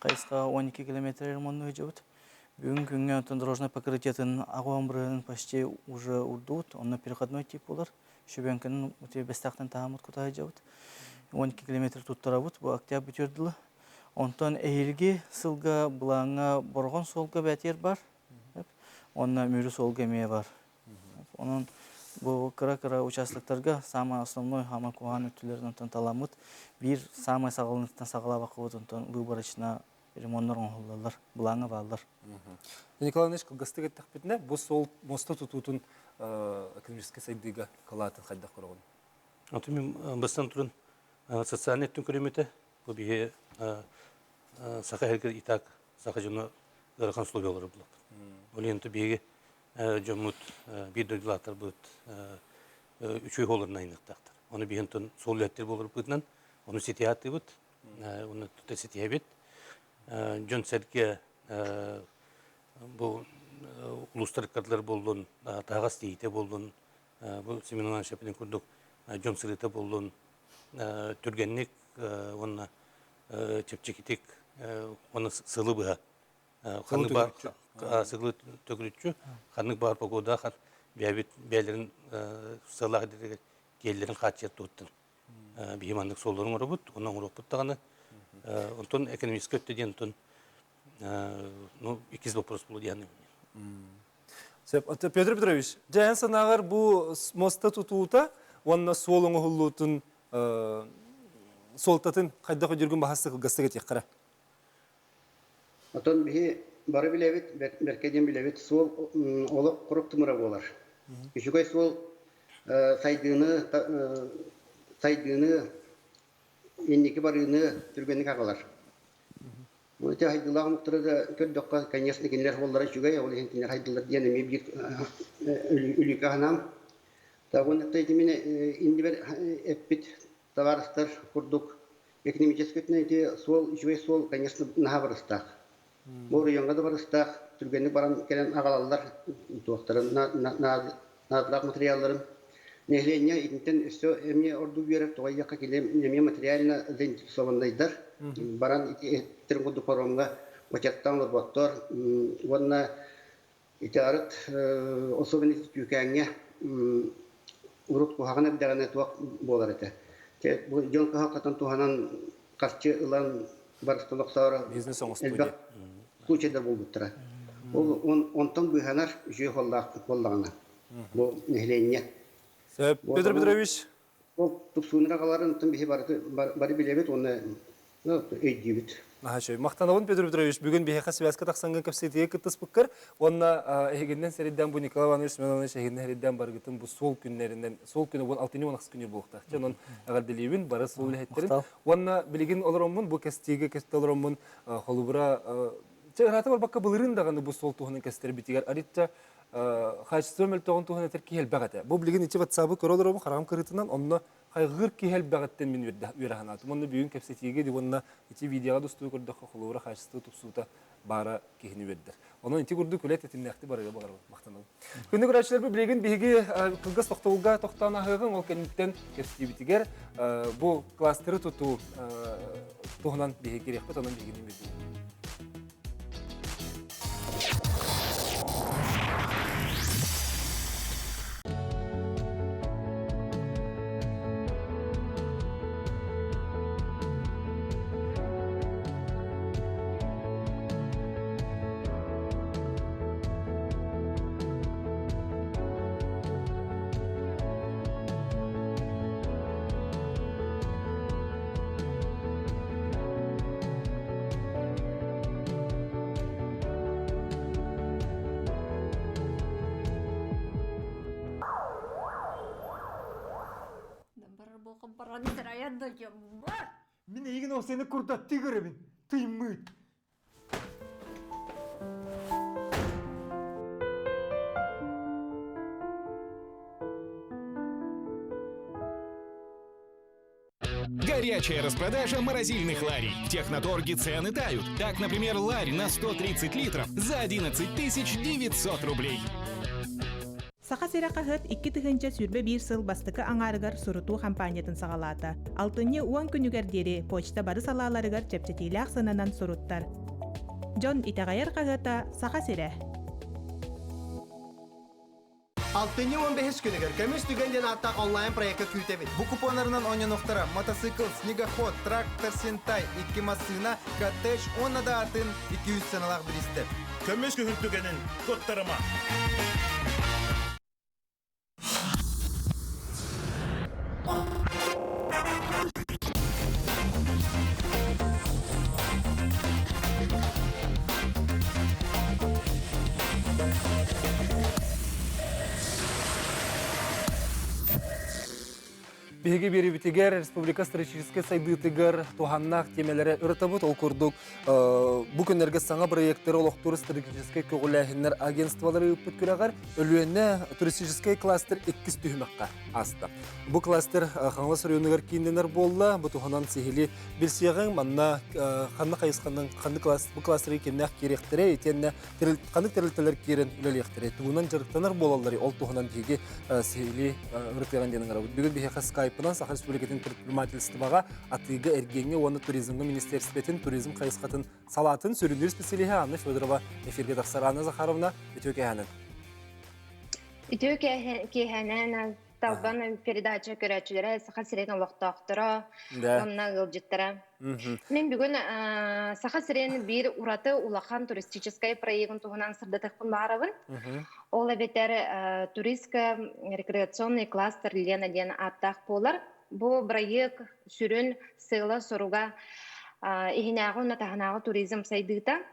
хайысха 12 километр ремонту сылдьабыт. Бүгүн күҥҥэ оттон дорожнай покрытиетын аҕа бырыһын почти уже урдубут. Онно переходной тип болар. Шүбэҥкэнин ити бэстээхтэн таһааммыт кута сылдьабыт. 12 километр туттарабыт. Бу октябрь бүтүөр дылы. Онтон эһиилги сылга былааҥҥа Бороҕон суолга бээтиэр бар. Онно Мүрү суолга эмиэ бар. Онон бу кыра-кыра участоктарга самый основной, самый куһаҕан өттүлэрин онтон таламмыт биир самый саҕаланыттан саҕалаабаккабыт онтон выборочно ремоннар оҥоһуллаллар, былааҥҥа бааллар. Николай Иванович, кылгастык эттэхпитинэ, бу суол муоста тутуутун экономическай сайдыыга кылаатын хайдах көрөҕүн? Оту мин бастан туран социальный өттүн көрүмүтэ. Бу биһи саха иһигэр и так саха дьоно ыарахан условиялары булаппыт. Ол иһин биһиги дьоммут биир дойдулаахтарбыт үчүгэй буоларын айыныахтаахтар. Ону биһи онтон суол үлэһиттэр буоларбытынан ону ситиһэ сатыыбыт, ону тута ситиһэбит. Дьон-сэргэ бу улуустар ыккардылар буоллун, таһаҕас тиийиитэ буоллун, бу Семен Иванович эппитин курдук дьон сырыыта буоллун, түргэнник уонна чэпчэкитик уонна сылы быһа ханнык баар сылы төгүрүччү ханнык баар погода бэйэбит бэйэлэрин сыалаах идэтигэр тиэллэрин хааччыйар туһуттан биһи маннык суолларын оҥоробут онно оҥоруохпут даҕаны онтон экономическай өттө диэн онтон ну иккис вопрос буолуо диэн Сөп. Петр Петрович, дьэ эн санааҕар бу муоста тутуута уонна суол оҥоһуллуутун суолтатын хайдах өйдүүргүн баһастык кылгастык этиэххэ эрэ. Оттон биһи бары билэбит, бэркэ диэн билэбит, суол олох курук тымыра буолар. Үчүгэй суол сайдыыны, сайдыыны, инники барыыны түргэнник аҕалар. Ити хайдылаах омуктары да көрдөххө, конечно, кинилэр суоллара үчүгэй, ол иһин кинилэр хайдылар диэн эмиэ биир үлүкэ санаам. Так, уонна ити мин иннибэр эппит. Табаарыстар курдук экономическай өттүнэн ити суол үчүгэй суол, конечно, наһаа барыстаах. Бу оройуоҥҥа да барыстаах, түргэнник баран кэлэн аҕалаллар туохтарын наадалаах материалларын. Нэһилиэнньэ итинтэн өссө эмиэ ордук үөрэр, тоҕо диэххэ кини эмиэ материально заинтересованнайдар. Баран ити эттэрин курдук паромҥа бачаттаан олорботтор уонна ити арыт особенно ити Түүкээҥҥэ урут куһаҕан эрдэҕинэ туох буолар этэ. Бу дьон кыһалҕатын туһанан харчы ылан барыстан охсоору Бизнес оҥостуу элбэх случайдар буолбуттара. Ол онтон быыһанар үчүгэй буоллаҕына бу нэһилиэнньэ. Сөп. Петр Петрович. Ол тупсуунар аҕаларын оттон биһи бары билэбит уонна өйдүүбүт. Наһаа үчүгэй. Махтанабын Петр Петрович, бүгүн биһиэхэ связка тахсаҥҥын кэпсэтиигэ кыттыспыккар уонна эһигиннэн сэрийдээн бу Николай Иванович Семенович эһигиннэн сэрийдээн барыгытын бу суол күннэринэн суол күнэ уон алтынньы уон ахсыс күнү буолуохтаах. Дьэ онон эҕэрдэлиибин бары суол үлэһиттэрин уонна билигин олороммун бу кэстиигэ кэстэ олороммун холобура чэ ыраата барбакка былырыын даҕаны бу суол туһунан кэстэрбитигэр арыйча хаачыстыба мөлтөҕүн туһунан этэр киһи элбэх этэ. Бу билигин ичи ватсабы көрө олоробун хараҕым кырыытынан онно хайҕыыр киһи элбэҕиттэн мин үөрэ санаатым. Онно бүгүн кэпсэтиигэ ди уонна ити видеоҕа дустуу көрдөххө холобура хаачыстыба тупсуута баара киһини үөрдэр. Онон ити курдук үлэ тэтимнээхтик барыга баҕарабын. Махтанабын. Күндү көрөөччүлэрбит билигин биһиги кылгас тохтобулга тохтоон аһыаҕыҥ. Ол кэнниттэн кэпсэтиибитигэр бу кластеры тутуу туһунан биһиги кириэхпит, онон биһигини мүрдүбүт. Мин эйигин ол сени курдаттыы көрөбүн. Тыймыыт. Горячая распродажа морозильных ларей. В Техноторге цены тают. Так, например, ларь на 130 литров за 11 900 рублей. Саха сирэ хаһыат 2021 сыл бастакы аҥаарыгар сурутуу хампаанньатын саҕалаата. Алтынньы уон күнүгэр диэри почта бары салааларыгар чэпчэтиилээх сыананан суруттар. Дьон итэҕэйэр хаһыата Саха сирэ. Алтынньы 15 күнүгэр Көмүс түгэн диэн ааттаах онлайн-проекка күүтэбит. Бу купоннарынан оонньонуохтара мотоцикл, снегоход, трактор, сентай, икки массыына, коттедж уонна да атын 200 сыаналаах бириистэр. Көмүс күһүн түгэнин куттарыма! Биһиги биэрибитигэр республика стратегическай сайдыытыгар туһаннаах тиэмэлэри ырытабыт. Ол курдук, бу күннэргэ саҥа проекттары олохтуур стратегическай көҕүлээһиннэр агентстволары ыыппыт күрэҕэр Өлүөнэ туристическай кластер иккис түһүмэххэ ааста. Бу кластер Хаҥалас оройуонугар кииннэнэр буолла. Бу туһунан сиһили билсиэҕиҥ. Манна ханна хайысханан ханнык класс бу кластерга кимнээх киириэхтэрэ итиэннэ ханнык тэрилтэлэр киирэн үлэлиэхтэрэ тугунан дьарыктанар буолалларый ол туһунан биһиги сиһилии ырытыаҕын диэн ыҥырабыт. Бүгүн биһиэхэ скайпынан Саха Республикатын предпринимательствоҕа, атыыга, эргиэҥҥэ уонна туризмҥа министиэристибэтин туризм хайысхатын салаатын сүрүннүүр специалиһэ Анна Федорова эфиргэ тахсар. Анна Захаровна, үтүө киэһэнэн. Үтүө киэһэнэн Талбан передача көрөөччүлэрэ Саха сирин олохтоохторо уонна ыалдьыттара. Мин бүгүн Саха сирин биир ураты улахан туристическай проегын туһунан сырдатыахпын баҕарабын. Ол эбэтэр туристско-рекреационный кластер Лена диэн ааттаах буолар. Бу бырайыак сүрүн сыала-соруга иһинээҕи уонна таһынааҕы туризм сайдыыта.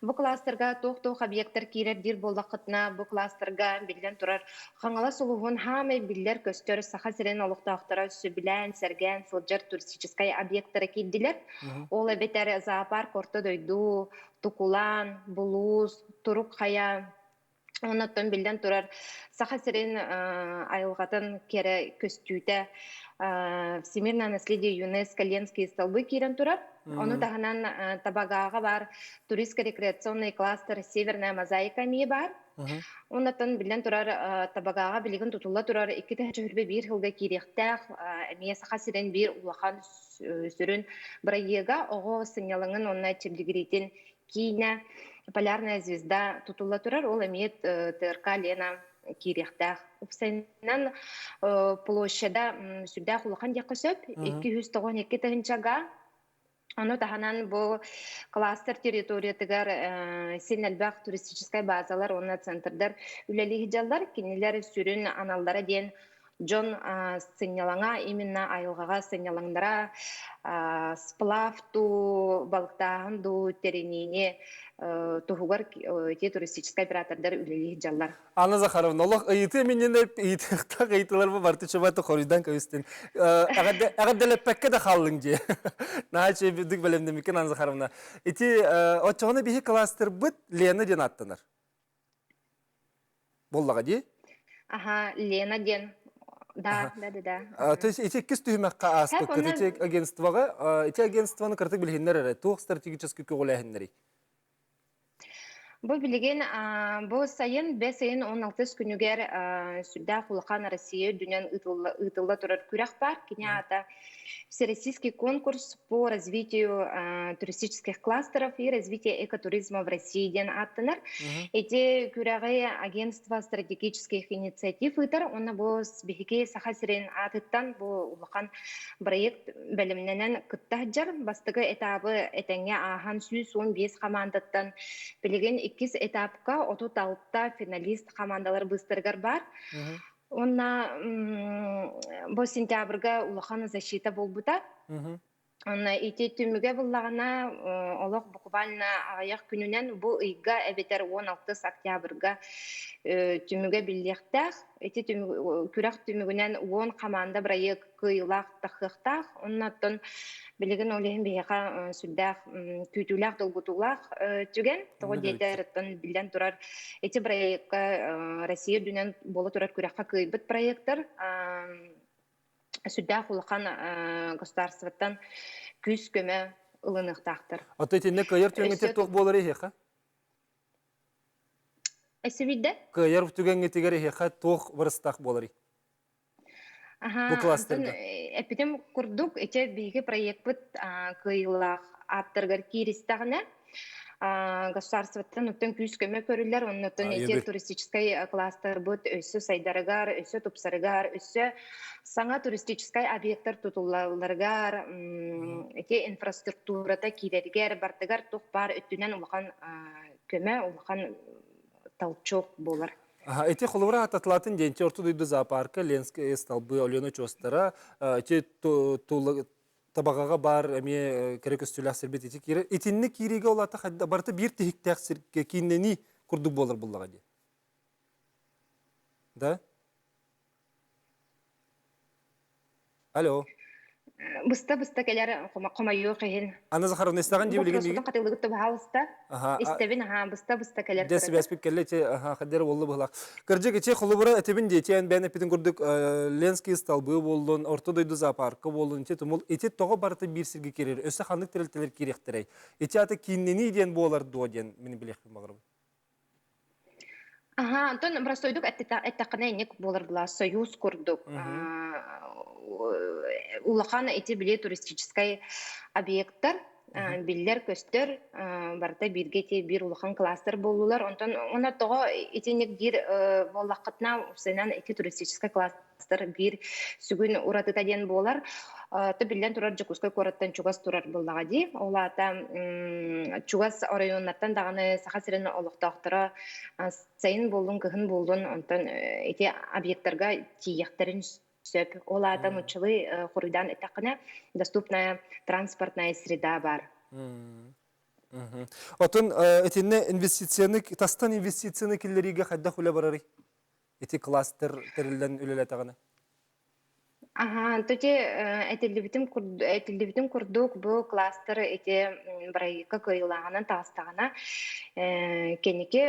Бу кластерга туох-туох объектар киирэр диир буоллаххытына, бу кластерга биллэн турар Хаҥалас улууһун хаамай биллэр-көстөр Саха сирин олохтоохторо сөбүлээн, сэргээн сылдьар туристическай объектара киирдилэр. Ол эбэтэр зоопарк Орто дойду, Тукулаан, Булуус, Турук Хайа, Оннуттан биллэн турар Саха сирин айылҕатын кэрэ көстүүтэ Всемирное наследие ЮНЕСКО Ленские столбы киирэн турар. Ону таһынан Табагааҕа баар туристско-рекреационный кластер Северная мозаика эмиэ баар. Оннуттан биллэн турар Табагааҕа билигин тутулла турар 2021 сылга киириэхтээх эмиэ Саха сирин биир улахан сүрүн бырайыага оҕо сынньалаҥын уонна чэбдигириитин киинэ Полярная звезда тутулла турар, ол эмиэ ТРК Лена киириэхтээх. Уопсайынан площада сүрдээх улахан диэххэ сөп. 292 тыһыынчага. Ону таһынан бу кластер территориятыгар син элбэх туристическай базалар уонна центрдар үлэлии сылдьаллар. Кинилэр сүрүн аналлара диэн дьон сынньалаҥа именно айылҕаҕа сынньалаҥнара сплав дуу балыктааһын дуу тэриниини туһугар ити туристическай оператордар үлэлии сылдьаллар. Анна Захаровна, олох ыйытыы миннинэ ыйытыахтаах ыйытыылар барты чубаты хоруйдан көбүстүн. Эҕэрдэлэппэккэ да хааллыҥ дии. Наһаа үчүгэй бэлэмнэммиккин Анна Захаровна. Ити оччоҕуна биһи кластербыт Лена диэн ааттанар. Буоллаҕа дии? Аха, Лена диэн. Да, да, да, да. То есть ити иккис түһүмэххэ ааспыккыт ити агентствоҕа, ити агентствоны кыратык билиһиннэр эрэ, туох стратегическай көҕүлээһиннэрий? Бу билигин бу сайын бэс ыйын 16 күнүгэр сүрдээх улахан Россия үрдүнэн ыытылла турар күрэх баар. Кини аата Всероссийский конкурс по развитию туристических кластеров и развитию экотуризма в России диэн ааттанар. Эти күрэҕи агентство стратегических инициатив ыытар. Онно бу биһиги Саха сирин аатыттан бу улахан проект бэлэмнэнэн кытта сылдьар. Бастакы этабы этэҥҥэ ааһан 115 хамаандаттан билигин иккис этапка 36 финалист хамаандалар быыстарыгар баар. Уонна бу сентябрьга улахан защита буолбута. Онно ити түмүгэ буллаҕына олох буквально аҕыйах күнүнэн бу ыйга эбэтэр 16 октябрьга түмүгэ биллиэхтээх. Ити күрэх түмүгүнэн 10 хамаанда бырайыак кыайыылаах тахыахтаах. Онно оттон билигин ол иһин биһиэхэ сүрдээх күүтүүлээх, долгутуулаах түгэн. Тоҕо диэтэр, оттон биллэн турар ити проекка Россия үрдүнэн буола турар күрэххэ кыайбыт проектар сүрдээх улахан государствоттан күүс-көмө ылыныахтаахтар. Ото итиннэ кыайар түгэҥҥитигэр туох буолар эһиэхэ? Эсибидде? Кыайар түгэҥҥитигэр эһиэхэ туох барыстаах буоларый? Бу кластерга. Эппитим курдук, ити биһиги проекпыт кыайыылаах ааптарыгар кииристэҕинэ, государствоттан оттон күүс-көмө көрүллэр, оннуттан ити туристическай кластербыт өссө сайдарыгар, өссө тупсарыгар, өссө саҥа туристическай объекттар тутуллалларыгар, ити инфраструктурата киирэригэр, бардыгар туох баар өттүнэн улахан көмө, улахан толчок буолар. Ити холобура ататлатын диэн Орто дойду зоопарка, Ленскэй столбы, Өлүөнэ очуостара, ити табаҕаҕа баар эмиэ кэрэ көстүүлээх сирбит ити киирэр. Итинник киириигэ ол ата барыта биир тиһиктээх сиргэ кииннэнии курдук буолар буллаҕа дии. Да? Алло. Быста-быста кэлэр хомойуох иһин. Анна Захаровна, истэҕин дии билигин миигин? Хатылыгыт баһаалыста. Истэбин, аха, быста-быста кэлэр. Дьэ, сибээспит кэллэ, ити, аха, хаддер уоллу быһылаах. Кырдьык, ити холобура этибин дии, эн бэйэн эппитин курдук Ленский столбы буоллун, Орто дойду зоопарка буоллун, ити тумул, ити тоҕо барыта биир сиргэ киирэр, өссө ханнык тэрилтэлэр киириэхтэрэй? Ити аты кииннэнии диэн буолар дуо диэн мин билиэхпин баҕарабын. Аһаа, онтон простойдук эттэххинэ инник буолар была союз курдук улахан ити били туристическай объекттар биллэр-көстөр барыта бииргэ ити биир улахан кластер буоллулар. Онтон уонна тоҕо итинник диир буоллаххытына уопсайынан ити туристическай кластер биир сүгүн уратыта диэн буолар. То биллэн турар Дьокуускай куораттан чугас турар буоллаҕа дии. Ол аата чугас оройуоннартан даҕаны Саха сирин олохтоохторо сайын буоллун, кыһын буоллун, онтон ити объекттарга тиийиэхтэрин сөп. Ол аата нууччалыы хоруйдаан эттэххинэ, доступная транспортная среда баар. Отон итиннэ инвестицияны тастан инвестицияны киллэриигэ хайдах үлэ барарый? Ити кластер тэриллэн үлэлэтэҕинэ. Аха, тоти этиллибитим этиллибитим курдук бу кластер ити бырайыакка кыайыылааҕынан таҕыстаҕына кэнники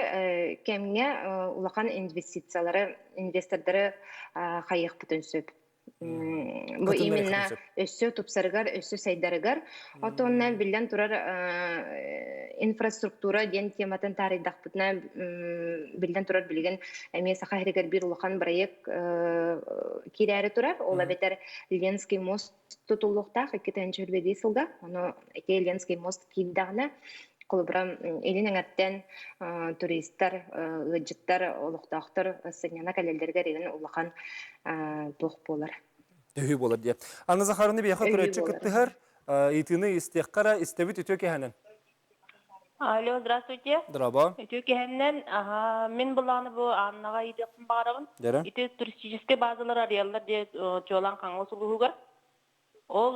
кэмҥэ улахан инвестициялары инвестордары хайыахпытын сөп. Бу именно өссө тупсарыгар, өссө сайдарыгар. Отонна биллэн турар инфраструктура диэн тематын таарыйдахпытына биллэн турар билигин эмиэ Саха сиригэр биир улахан проект киирээри турар. Ол эбэтэр Ленский мост тутуллуохтаах 2025 сылга. Ону ити Ленский мост киирдэҕинэ холобура илин эҥэртэн туристар, ыалдьыттар, олохтоохтор сынньана кэлэллэригэр илин улахан туох буолар. Төһүү буолар диye. Анна Захаровна биһиэхэ көрөөччү кыттыһар, ыйытыыны истиэххэ эрэ, истэбит үтүө киһэнэн. Алло, здравствуйте. Здорово. Үтүө киһэннэн, аха, мин былааны бу Аннаҕа ыйытыахпын баҕарабын. Дьэрэ. Ити туристическай базалар арыйаллар диye чуолаан Хаҥалас улууһугар. Ол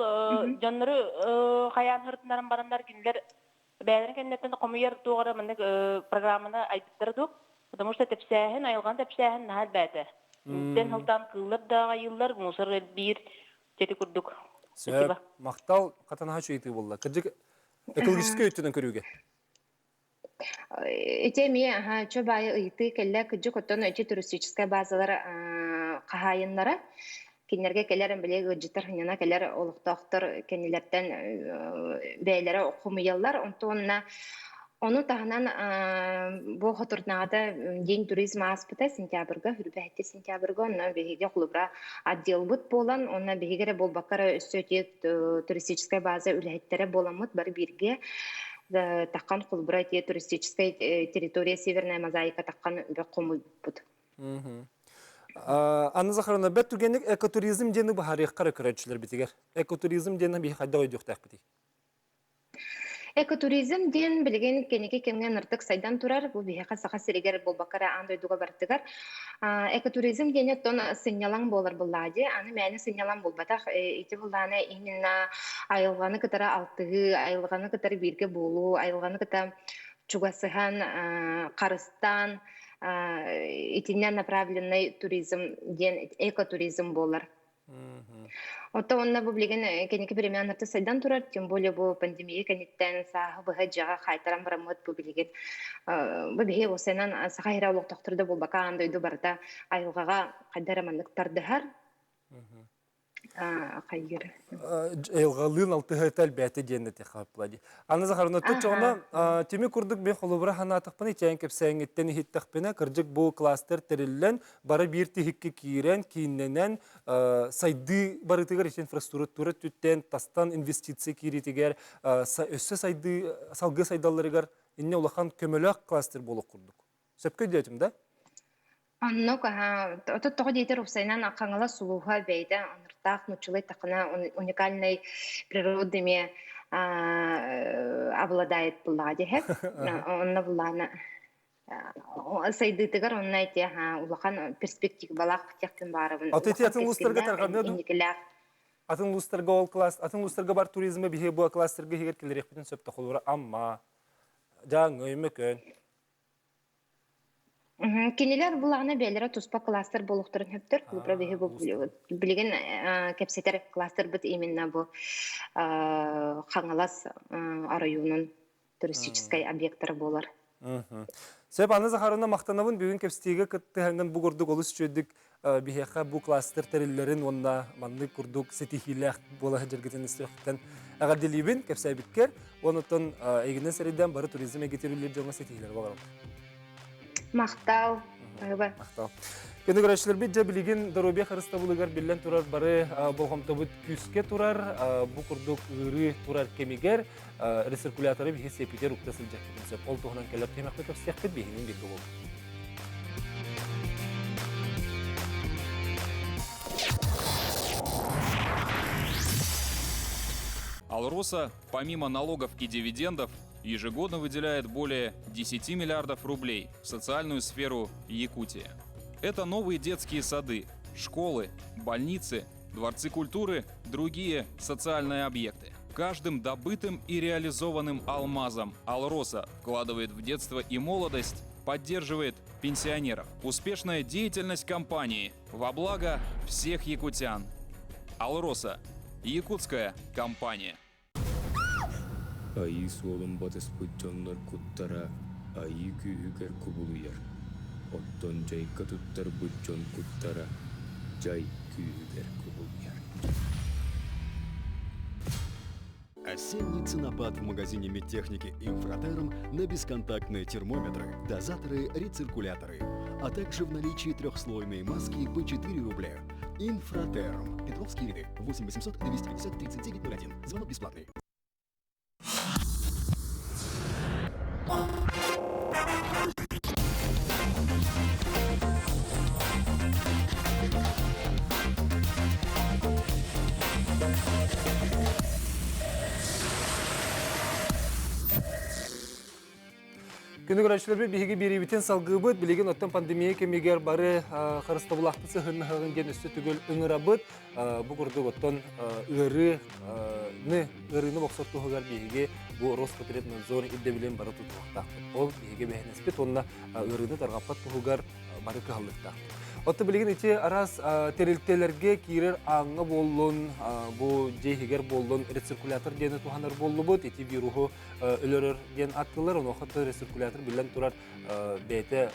дьоннору хайаан һырытыннаран бараннар кинилэр бэйэлэрин кэнниттэн хомуйар туох эрэ маннык программаны айбыттара дуу. Потому что тэпсээһин, айылҕаны тэпсээһин наһаа элбээтэ. Интэн сылтаан кыыллар да аҕайыыллар, мусор элбиир, дьэти курдук. Сөп. Махтал хатанаһа үчүгэй буолла. Кырдьык экологическай өттүнэн көрүүгэ. Ити эмиэ аһа чо баайы ыйытыы кэллэ кырдьык оттон ити туристическай базалар хаһаайыннара кинилэргэ кэлэр били ыалдьыттар хынньана кэлэр олохтоохтор кэннилэртэн бэйэлэрэ хомуйаллар онтуонна ону таһынан бу хотурнаҕата день туризма ааспыта сентябрьга хүрбэһитти сентябрьга онно биһиги холобура отделбыт буолан онно биһиги эрэ буолбакка эрэ өссө ити туристическай база үлэһиттэрэ буоламмыт бары бииргэ таххан холбура ити туристическай территория Северная мозаика таххан бөх хомуйбуппут. Анна Захаровна, бэт түгэнник экотуризм диэни быһаарыахха эрэ көрөөччүлэрбитигэр. Экотуризм диэни биһи хайдах өйдүөхтээхпитий? Экотуризм диэн билигин кэнники кэмҥэ ынырдык сайдан турар. Бу биһиэхэ Саха сиригэр буолбакка эрэ аан дойдуга барытыгар. Экотуризм диэни оттон сынньалаҥ буолар буоллаҕа дии. Аны мээнэ сынньалаҥ буолбатах. Ити буоллаҕына именно айылҕаны кытары алтыһыы, айылҕаны кытары бииргэ буолуу, айылҕаны кытта чугасыһан, харыстаан, итиннэ направленный туризм диэн экотуризм буолар. Оттон уонна бу билигин кэнники временнарта сайдан турар, тем более бу пандемия кэнниттэн сааһы быһа дьиэҕэ хаайтаран бараммыт бу билигин бу биһи осенан саха сирэ олохтоохторо да буолбакка аан дойду барыта айылҕаҕа хайда эрэ маннык тардыһар хайыыр Айылҕалыын алтыһыыта элбээтэ диэн этиэххэ дии. Анна Захаровна, чоҕуна тими курдук мен холобура санаатахпына ичээн кэпсээҥҥиттэн иһиттэхпинэ, кырдьык бу кластер тэриллэн, бары биир тиһиккэ киирэн, кииннэнэн, сайдыы барытыгар ити инфраструктура өттүттэн, тастан инвестиция киириитигэр, өссө сайдыы, салгыы сайдалларыгар инньэ улахан көмөлөөх кластер буолуох курдук. Сөпкө өйдөөтүм да? Оннук аһа, отут тоҕо диэтэр уопсайынан Хаҥалас улууһа бэйэтэ оннуктаах нууччалыы эттэххинэ уникальной природы эмиэ обладает буллаҕа диэһэ. Онно буллаҕына сайдыытыгар онно ити улахан перспективалаах диэхпин баарабын. Аты ити атын улуустарга тарҕаныа дуу? Атын улуустарга ол класс, атын улуустарга бар туризмы биһи бу кластерга иһигэр киллэриэхпитин сөп холобура Амма, Дьааҥы, Өймөкөөн. Кинилэр булаҕына бэйэлэрэ туспа кластер буолуохтарын сөптөр. Холобура биһи бу билигин кэпсэтэр кластербыт именно бу Хаҥалас оройуонун туристическай объектара буолар. Сөп, Анна Захаровна, махтанабын бүгүн кэпсэтиигэ кыттыһаҥҥын бу курдук олус үчүгэйдик биһиэхэ бу кластер тэриллэрин уонна маннык курдук ситиһиилээх буола сылдьаргытын истиэхпиттэн эҕэрдэлиибин кэпсээбиккэр уонна эйигинэн сэрэйдээн бары туризм эйгэтигэр үлэлиир дьоҥҥо ситиһиилэри баҕарабын. Махтал. Махтал. Күнү көрөөччүлэрбит дьэ билигин доруобуйа харыстабылыгар биллэн турар бары болҕомтобут күүскэ турар бу курдук ыарыы турар кэмигэр рециркуляторы биһи сиэппитигэр укта сылдьыахпытын сөп. Ол туһунан кэлэр түһүмэххэ кэпсиэхпит биһигинин бииргэ буолуҥ. Алроса, помимо налогов и дивидендов, ежегодно выделяет более 10 миллиардов рублей в социальную сферу Якутии. Это новые детские сады, школы, больницы, дворцы культуры, другие социальные объекты. Каждым добытым и реализованным алмазом Алроса вкладывает в детство и молодость, поддерживает пенсионеров. Успешная деятельность компании во благо всех якутян. «Алроса» – якутская компания. Айыы суолун батыспыт дьоннор куттара айыы күүһүгэр кубулуйар, оттон дьайга туттарбыт дьон куттара дьай күүһүгэр кубулуйар. Осенний ценопад в магазине медтехники «Инфратерм» на бесконтактные термометры, дозаторы, рециркуляторы, а также в наличии трехслойные маски по 4 рубля. «Инфратерм». Петровские ряды. 8 800 250 39 01. Звонок бесплатный. Күнү көрөөччүлэрбит биһиги биэриибитин салгыыбыт. Билигин оттон пандемия кэмигэр бары харыстабылаахпыт сыһыннаһыгын диэн өссө түгөл ыҥырабыт. Бу курдук оттон ыарыыны ыарыыны бохсор туһугар биһиги бу Роспотребнадзор ирдэбилин бары тутуохтаахпыт. Ол биһиги бэһинэспит уонна ыарыыны тарҕаппат туһугар бары кыһаллыктаахпыт. Отто билигин ити араас тэрилтэлэргэ киирэр ааҥҥа буоллун, бу дьиэ иһигэр буоллун рециркулятор диэни туһанар буоллубут. Ити вируһу өлөрөр диэн аттылар. Онуоха рециркулятор биллэн турар бэйэтэ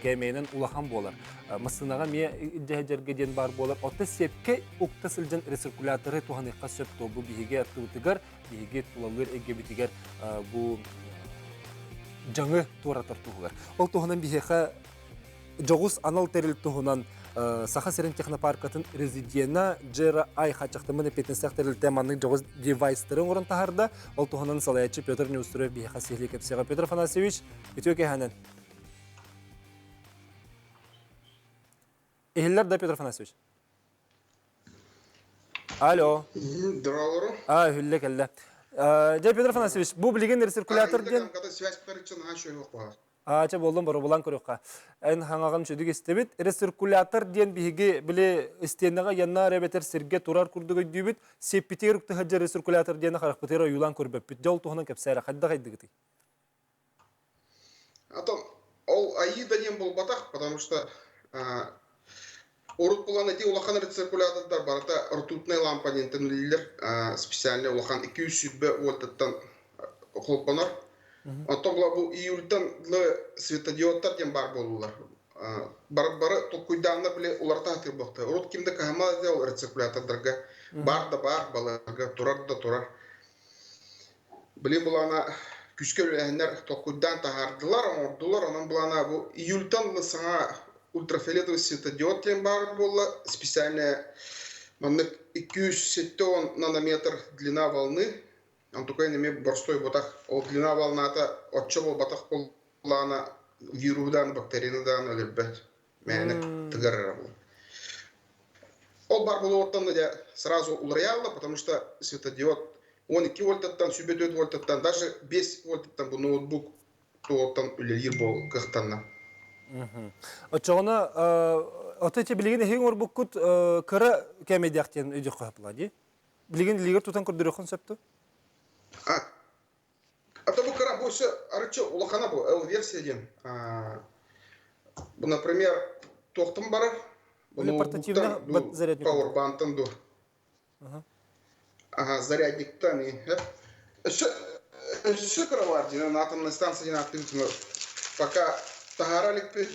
кээмэйинэн улахан буолар. Массыынаҕа эмиэ дьэһэ диэн баар буолар. Отто сиэпкэ укта сылдьан рециркуляторы туһаныахха сөп бу биһиги аттыбытыгар, биһиги тулалыыр эйгэбитигэр бу дьаҥы туоратар туһугар. Ол туһунан биһиэхэ дьоҕус анал тэрил туһунан Саха сирин технопаркатын резиденэ Джера Ай хачахтамын эппиэтинэстээх тэрилтэ маннык дьоҕус девайстары оҥорон таһаарда. Ол туһунан салайааччы Петр Неустроев биһиэхэ сиһилии кэпсиэҕэ. Петр Афанасьевич, үтүө киэһэнэн. Иһиллэр да, Петр Афанасьевич? Алло. Здравствуйте. А, үһүллэ кэллэ. Дьэ, Петр Афанасьевич, бу билигин рециркулятор диэн... связь короче, наһаа үчүгэй буолар. Аача боллун боробулан көрүөххэ. Эн хаҥаҕын чөдүк истэбит. Рециркулятор диэн биһиги били истиэнэҕэ яннаар эбэтэр сиргэ турар курдук өйдүүбүт. Сиэппитигэр уктаһыдьар рециркулятор диэни харахпытыгар ойуулаан көрбөппүт. Дьэ ол туһунан кэпсээрэ хайдах айдыгытый? А то ол аида диэн буолбатах, потому что урут булан эти улахан рециркулятордар барыта ртутная лампа диэнтэн үлэлииллэр специальный улахан 220 вольтаттан холбонор. Оттон бу июльтан светодиодтар диэн баар буоллулар. Бары бары толкуйдааннар били уларыта сатыыр Урут ким да кыһаммат ол рециркулятордарга бар да бар, баларга турар да турар. Били булана күүскэ үлэлэһэннэр толкуйдаан таһаардылар, оҥордулар. Онон булана бу июльтан саҥа ультрафиолетовый светодиод диэн баар буолла. Специальная маннык 270 нанометр длина волны. Онтукайын эмиэ борстой ботах. Ол длина волната оччо буолбатах буоллаҕына вируһу даҕаны, бактерияны даҕаны өлөрбөт. Мээнэ тыгар эрэ буолар. Ол бар буолуоттан дьэ сразу уларыйалла, потому что светодиод 12 вольтаттан, 24 вольтаттан, даже 5 вольтаттан бу ноутбук туоттан үлэлиир буол кыахтанна. Оччоҕуна ото ити билигин эһиги оҥорбуккут кыра кээмэйдээх диэн өйдүөххэ сөп дии. Билигин илиигэр тутан көрдөрүөххүн сөп дуо? А, а то бу кыра бу все арычы улахана бу L-версия диэн. Бу, например, туохтан барар? Бу портативный зарядник. Powerбантан ду. Ага, зарядниктан и Өссө өссө кыра бар дии, атомная станция диэн ааттыыбыт пока таһаара иликпит.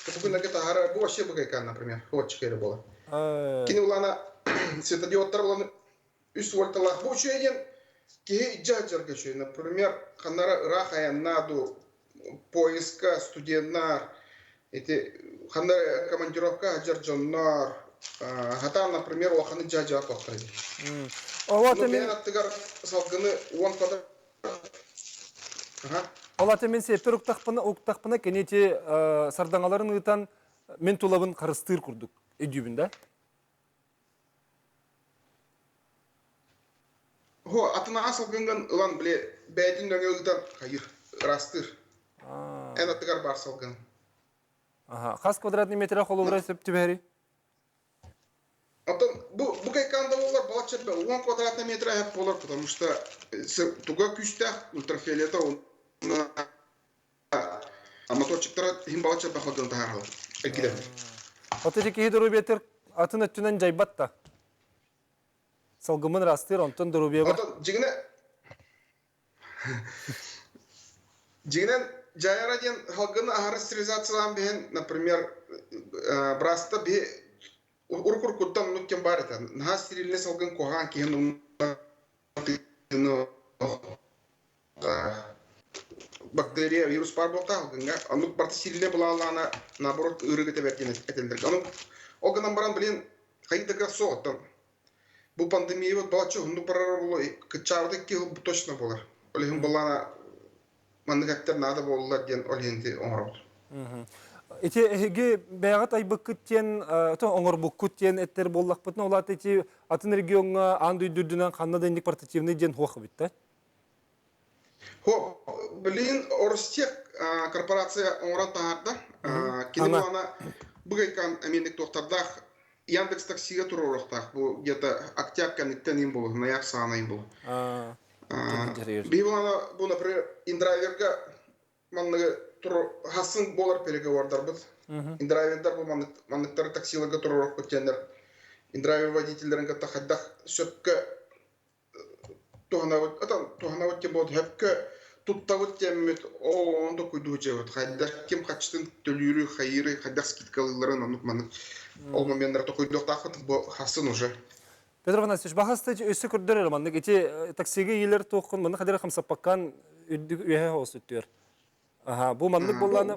Бүгүннэргэ таһаара бу вообще быгайкан, например, хватчик эрэ буолар. Кини улаана светодиодтар улаана үс вольталаах. Бу үчүгэй диэн киһи илдьэ сылдьарга үчүгэй. Например, ханнара ыраах айаннаа дуу, поездка студеннар, ити ханна командировка сылдьар дьоннор, хатаан, например, улаханы дьаа-дьаа туохтар дии. Ол мин аттыгар салгыны уон квадрат Ол аты мин сиэппэр уктахпына, уктахпына кини ити сардаҥаларын ыытан мин тулабын харыстыыр курдук өйдүүбүн да? Хо, атынаҕа салгыҥҥын ылан, били, бэйэтин нөҥүө ыытан, хайыр, ыраастыыр. Эн аттыгар баар салгын. Аха, хас квадратный метр холобура сөп түбэһэрий? Оттон бу бу кайкаанда буолар балачча 10 квадратный метр эһэп буолар, потому что туга күүстээх ультрафиолета уонна моторчиктара иһин балачча бахалгын таһааралар. Эргилэр. От ити киһи доруобуйатыгар атын өттүнэн дьайбат да? Салгыммын ырастыыр, онтон доруобуйабар... Отон дьиҥинэ Дьиҥинэн дьайара диэн салгыны аһары стерилизациялаан биһэн, например, быраастар биһи уруккуттан оннук кэм баар этэ. Наһаа стерильнэй салгын куһаҕан киһи бактерия, вирус баар буолтаах алгыҥҥа. Оннук барыта стерильнэй булаалаана наоборот ыарыыга тэбэр диэн этэллэр. Ону ол гынан баран, блин, хайдыга суох оттон. Бу пандемиябыт балачча уһуннук барара буолуо, кыччаабыта 2 сыл точно буолар. Ол иһин былаана маннык эптэр наада буоллулар диэн ол иһин ити оҥоробут. Ити эһиги бэйэҕит айбыккыт диэн, оҥорбуккут диэн эттэр буоллахпытына, ол аата ити атын региоҥҥа аан дойду үрдүнэн ханна да инник портативный диэн суох эбит да? Хо, билигин Ростех корпорация оҥорон таһаарда. Кини былаана быгайкан эмиэнник туохтардаах Яндекс таксига туруоруохтаах. Бу где-то октябрь кэнниттэн им болу, ноябрь саҕана им болу. Биһи былаана бу, например, индрайверга манныгы хасын буолар переговордарбыт. Индрайвердар бу манныктары таксиларга туруоруохпут диэннэр индрайвер водителлэрин кытта хайдах сөпкө туһанабыт атан туһанабыт диэн буолбут сөпкө туттабыт диэммит оон токуйдуу дьиэбит хайдах ким хаччытын төлүүрү хайыыры хайдах скидкалыылларын оннук маннык ол моменнары токуйдуохтаахпыт бу хасын уже. Петр Афанасьевич, баһаста өссө көрдөр эрэ маннык ити таксига иилэр туоххун маннык хадары хамсаппаккан үрдүк үөһэ хоос үттүөр. Аха, бу маннык буоллаана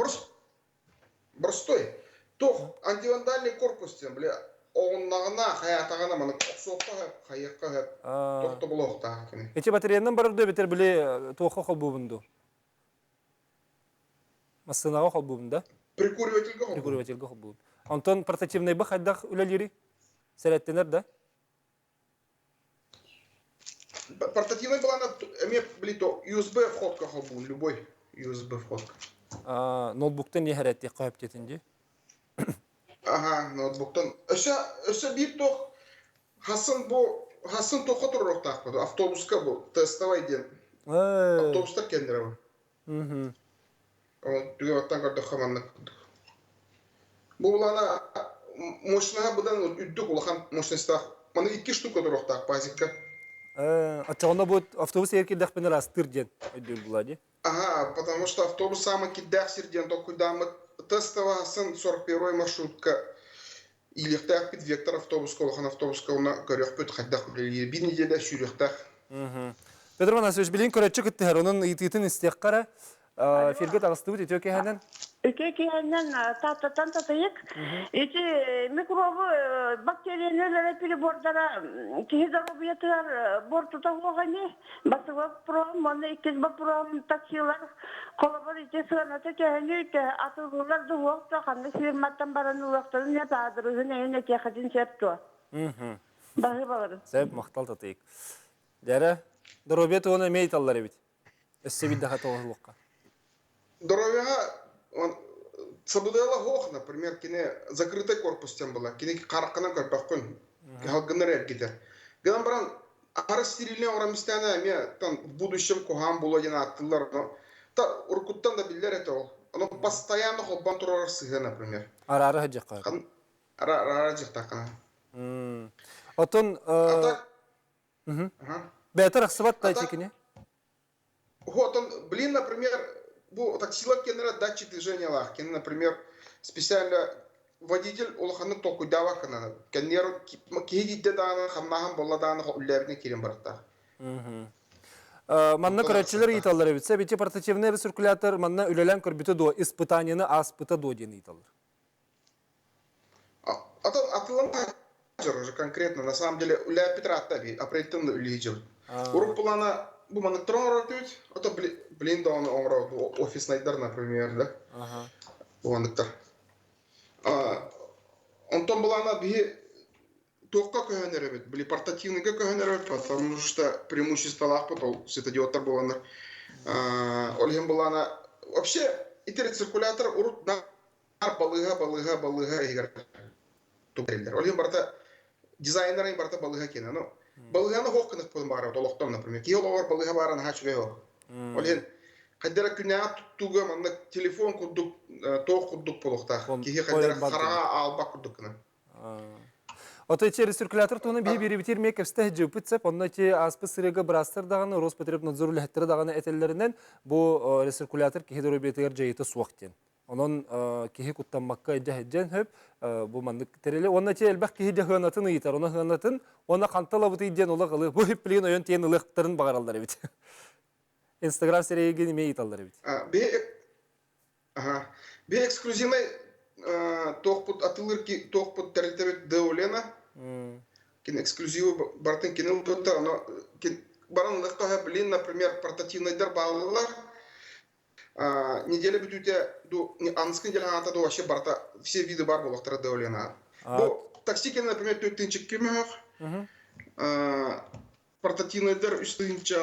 Простой. Туох антивандальный корпус диэн, бля, оҕуннаҕына, хайаатаҕына маны охсуохха сөп, хайыахха сөп. Туох да булуохтаах кини. Ити батареянан барар дуу эбэтэр били туохха холбуубун дуу? Массыынаҕа холбуубун да? Прикуривательга холбуубун. Прикуривательга холбуубун. Онтон портативнайба хайдах үлэлиирий? Сэрэттэнэр да? Портативный плана эмиэ били то USB входка холбуун, любой USB входка. Ноутбуктан не хэрэтти хөптетин ди. Ага, ноутбуктан. Өссө өссө биир туох хасын бу хасын туохха туруохтаахпыт автобуска бу тестовай диэн. Автобустар кэллэр бу. Түгэбэттэн көрдөххө маннык. Бу булана мощнаһа быдан үрдүк улахан мощностаах. Маны икки штука туруохтаах пазикка. Оччоҕуна бу автобус эгер кирдэхпинэ ырастыыр диэн өйдүүр була дии. Ага, потому что автобус самый кирдээх сир диэн толкуйдааммыт тестово сын 41 маршрутка иилиэхтээхпит Вектор автобуска улахан автобуска уна көрүөхпүт хайдах үлэлиир биир неделя сүүрүөхтээх. Петр Афанасьевич, билин көрөччү кыттыһар, онон ыйытыытын истиэххэ эрэ. Эфиргэ таҕыстыбыт үтүө киэһэнэн. Үтүө киэһэнэн Тааттаттан Татыйык. Ити микробу бактерияны өлөрөр прибордара киһи доруобуйатыгар буортута суох ини. Бастакы боппуруоһум уонна иккис боппуруоһум таксилар холобур ити сыаната төһөнүй атылыылар да суох да ханнык фирматтан баран ылыахтарын нет аадырыһын эйин этиэххитин сөп дуо? Баһыыбаларын. Сөп, махтал Татыйык. Дьэрэ, доруобуйа туһунан эмиэ ыйыталлар эбит. Өссө биирдэхэ тоҕоһулуохха. Здоровьеҕа сабыдыала суох, например, кини закрытый корпус диэн была. Кини хараххынан көрбөккүн, халгыннар эргитэр. Гынан баран, аһара стерильнэй оҥорон истэҕинэ эмиэ там в будущем куһаҕан буолуо диэн ааттыыллар. Но та уруккуттан да биллэр этэ ол. Ону постоянно холбоон турар сыһыа, например. Араары сылдьыахха. Араары сылдьыахтааххына. Оттон бэйэтэ арахсыбат да ити Вот он, блин, например, бу таксилар кеннere датчик движениялаах. Кини, например, специально водитель улаханнык толкуйдаабат гынан. Кэнниэр киһи киирдэ даҕаны, хамнааһын буолла даҕаны үллээбитин киирэн барыттаах. Манна көрөөччүлэр ыйыталлар эбит. Ити портативный рециркулятор манна үлэлээн көрбүтэ дуо, испытанияны ааспыта дуо диэн ыйыталлар. Атын атылан уже конкретно, на самом деле, үлээппит ыраатта би, апрельтэн үлэлиир Урук плана бу манныктар оҥорор этибит, ото блин даҕаны оҥорор офиснайдар, например, да. Бу манныктар. Онтон былаана биһи туохха көһөн эрэбит? Били портативныйга көһөн эрэбит, потому что преимуществолаахпыт ол светодиодтар буоланнар. Ол иһин былаана вообще ити рециркулятор урут балыыһа, балыыһа, балыыһа иһигэр туппаллар. Ол иһин барыта дизайнерын барыта балыыһа киэнэ. Ну, балыыһаны хоох гыныхпытын баҕарабыт олохтон, например. Киһи олоҕор балыыһа баара наһаа үчүгэй ол. Ол иһин хайдара күннээҕи туттууга маннык телефон курдук, туох курдук буолуохтаах. Киһи хайдара хараҕа аалбат курдук гына. Ото ити рециркулятор туһунан биһи биэрибитир эмиэ кэпсэтэ сылдьыбыппыт сөп. Онно ити ааспыт сырыыга быраастар даҕаны, Роспотребнадзор үлэһиттэрэ даҕаны этэллэринэн, бу рециркулятор киһи доруобуйатыгар дьайыыта суох диэн. Онон киһи куттаммакка илдьэ сылдьан сөп. Бу маннык тэрили. Уонна ити элбэх киһи дьэ сыанатын ыйытар. Ону сыанатын уонна ханта ылабытый диэн олох ылыы. Бу билигин ойон тиийэн ылыахтарын баҕараллар эбит. Инстаграм сирэйигин эмиэ ыйыталлар эбит. Би эксклюзивный туохпут атылыр туохпут тэрилтэбит Деолена. Кин эксклюзивы бартын кини ылбыттар, оно баран ылыахха блин, например, портативныйдар бааллар. Неделя бүтүүтэ ду анскын неделя хаата ду вообще барта все виды бар буолуохтара Деолена. Бу такси кин, например, төттүнчикки мөһөх. Портативныйдар үс тыһыынча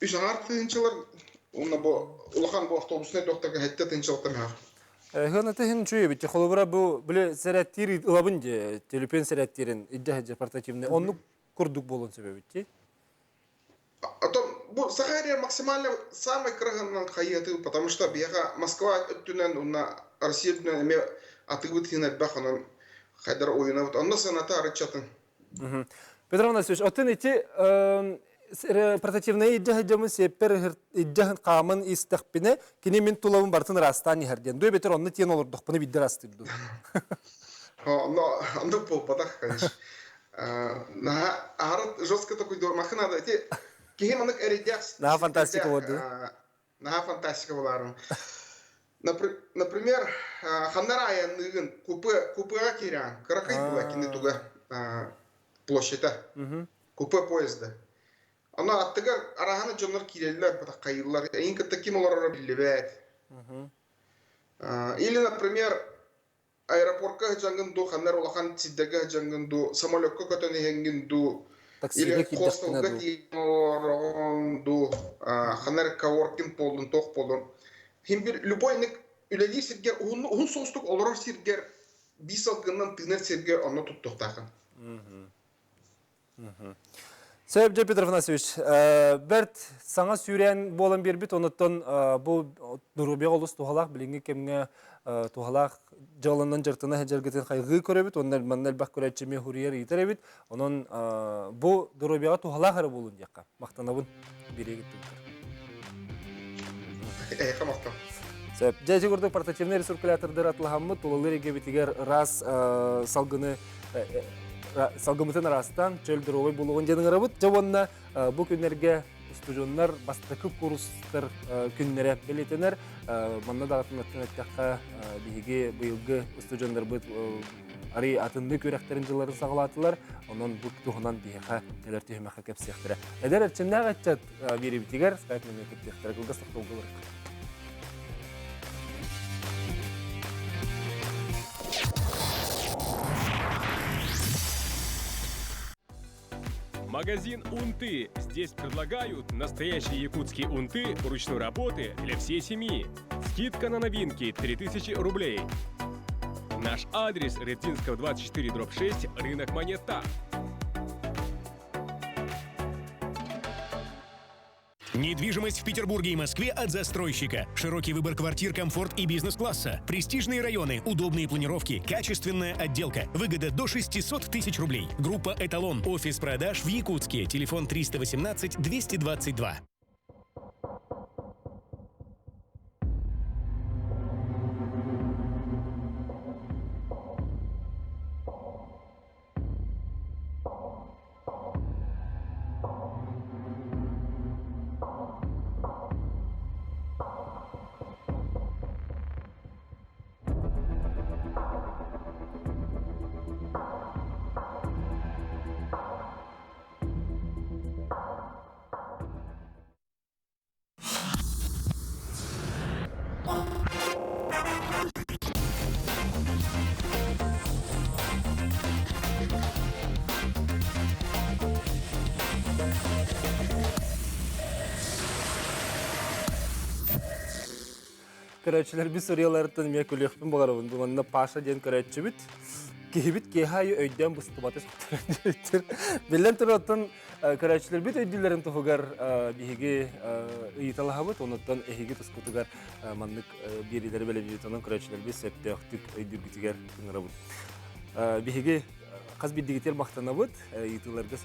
үс аҥаар тыһыынчалар уонна бу улахан бу автобуснай докторга хэттэ тыһыынчалаттан мөһөх. Ыһыан ытыһын үчүгэй эбит. Холобура бу били сэрэттиир ылабын дии, төлөпүөн сэрэттиирин илдьэ сылдьар портативный. Оннук курдук буолуон сөп эбит дии. Потом бу Сахария максимально самый кыраһыннан хайыаты, потому что биһиэхэ Москва өттүнэн уонна Россия өттүнэн эмиэ атыыбыт иһин элбэх, онон хайдар уйунабыт. Онно сыаната арыччатын. Петр Афанасьевич, оттон ити портативнай илдьэ сылдьаммын сиэппэр илдьэ хааман истэхпинэ, кини мин тулабын барытын ыраастаан иһэр диэн. Дуо эбэтэр онно тиийэн олордохпуна биирдэ ыраастыыр дуу? Но оннук буолбатах, конечно. Наһаа аһара жестко такой махы надо. Ити киһи маннык эрэйдээх Наһаа фантастика буолду. Наһаа фантастика буолаарым. Например, ханна эрэ айанныыгын, купе, купеҕа киирэҕин, кыракый була кини туга площадьа, купе поезда. Ону аттыгар араһаны дьоннор киирэллэр, хайыыллар. Эйин кытта ким олороро биллибэт. Или, например, аэропортка сылдьаҥҥын дуу, ханна эрэ улахан сирдэргэ сылдьаҥҥын дуу, самолекка көтөн иһэҥҥин дуу, или хостелга тиийэн олороҕун дуу, ханна эрэ коворкинг буоллун, туох буоллун. Хин бир любой үлэлиир сиргэр уһун уһун соҕустук олорор сиргэр биир салгынынан тыынар сиргэ онно туттуохтааххын. Сөп, дьэ, Петр Афанасьевич, бэрт саҥа сүүрээн буолан биэрбит, онуттан бу доруобуйаҕа олус туһалаах, билиҥҥи кэмҥэ туһалаах дьыаланан дьарыктана сылдьаргытын хайҕыы көрөбүт, уонна манна элбэх көрөөччү эмиэ хуруйар ыйытар эбит. Онон бу доруобуйаҕа туһалаах эрэ буолун диэххэ. Махтанабын бириэгит тугутар. Эһиэхэ махтал. Сөп. Дьэ, ити курдук портативнай рециркулятордар атылаһаммыт, тулалыыр эйгэбитигэр ыраас салгыны салгыммытын араастаан чөл доруобай буолуоҕун диэн ыҥырабыт. Дьэ уонна бу күннэргэ устудьуоннар бастакы курстар күннэрэ бэлиэтэнэр. Манна даҕатын эттэххэ, биһиги быйылгы устудьуоннарбыт арый атыннык үөрэхтэрин дьылларын саҕалаатылар. Онон бу туһунан биһиэхэ кэлэр түһүмэххэ кэпсиэхтэрэ. Эдэр эрчимнээх ыччат биэриибитигэр скайп нөҥүө кыттыахтара. Кылгас тохтобулга барыахха. Магазин «Унты». Здесь предлагают настоящие якутские унты ручной работы для всей семьи. Скидка на новинки 3000 рублей. Наш адрес Ретинского 24 дробь 6, рынок Монета. Недвижимость в Петербурге и Москве от застройщика. Широкий выбор квартир, комфорт и бизнес-класса. Престижные районы, удобные планировки, качественная отделка. Выгода до 600 тысяч рублей. Группа «Эталон». Офис продаж в Якутске. Телефон 318 222. Көрөөччүлэрбит суруйаларыттан эмиэ күлүөхпүн баҕарабын. Бу манна Паша диэн көрөөччүбүт. Киһибит киэһэ аайы өйдөөн быстыбата Биллэн турар, оттон Көрөөччүлэрбит өйдүүллэрин туһугар биһиги ыйыталаһабыт, онуттан эһиги тускутугар маннык биэриилэри бэлэмниибит, онон көрөөччүлэрбит сөптөөхтүк өйдүүргүтүгэр ыҥырабыт. Биһиги Хас биирдиигитигэр махтанабыт, ыйытыыларга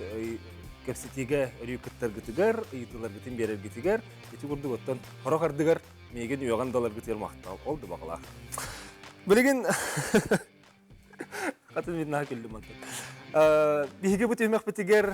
кэпсэтиигэ өрүү кыттаргытыгар, ыйытыыларгытын биэрэргитигэр, ити курдук оттон хорох ардыгар миигин үөҕэн даларгытыгар махтал. Ол да баҕалаах. Билигин хатын мин наһаа күллүм мантан. Биһиги бу түһүмэхпитигэр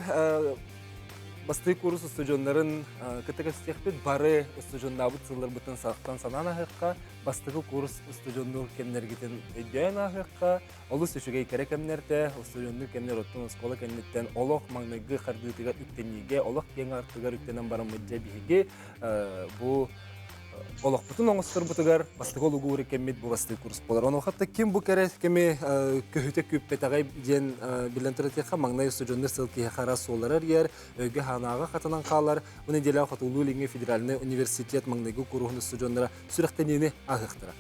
бастыы курс устудьуоннарын кытта кэпсэтиэхпит. Бары устудьуоннаабыт сылларбытын сахтан санаан аһыахха, бастакы курс устудьуоннуур кэмнэргитин өйдөөн ааһыахха, олус үчүгэй кэрэ кэмнэртэ, устудьуоннуур кэмнэр оттон оскуола кэнниттэн олох маҥнайгы хардыытыгар үктэниигэ, олох киэҥ артыгар үктэнэн бараммыт дьэ биһиги бу олохпутун оҥосторбутугар бастакы олугуур кэммит бу бастакы курс буолар. Онуоха ким бу кэрэ кэми көһүтэ күүппэтэҕэй диэн билэн туратыахха маҥнай устудьуоннар сыл киһи хара суоллара эрийэр, өйгө хаанаҕа хатанан хаалар. Бу нэдиэлэҕэ Хотугулуу-Илиҥҥи федеральнай университет маҥнайгы куруһун устудьуоннара сүрэхтэниини ааһыахтара.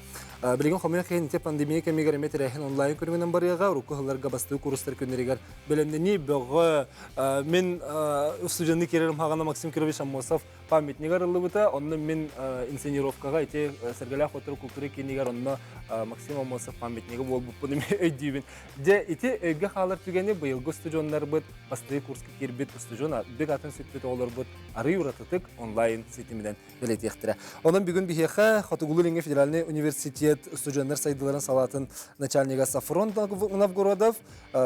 Билигин хомойуох иһин ити пандемия кэмигэр эмиэ тэрээһин онлайн көрүҥүнэн барыаҕа. Урукку сылларга бастакы курстар күннэригэр бэлэмнэнии бөҕө. Мин устудьуоннуу киирэрим хаҕана Максим Кирович Аммосов памятнигар ыллыбыта. Онно мин инсценировкаҕа ити Сэргэлээх Хотур култуура киинигэр онно Максим Аммосов памятнига буолбуппун эмиэ өйдүүбүн. Дьэ, ити өйгө хаалар түгэни быйылгы устудьуоннарбыт бастакы курска киирбит устудьуон бүк атын сүппүт оҕолорбут арый уратытык онлайн ситиминэн бэлиэтиэхтэрэ. Онон бүгүн биһиэхэ Хотугулуу-Илиҥҥи федеральнай университет студеннар сайдыыларын салаатын начальнига Сафрон Новгородов,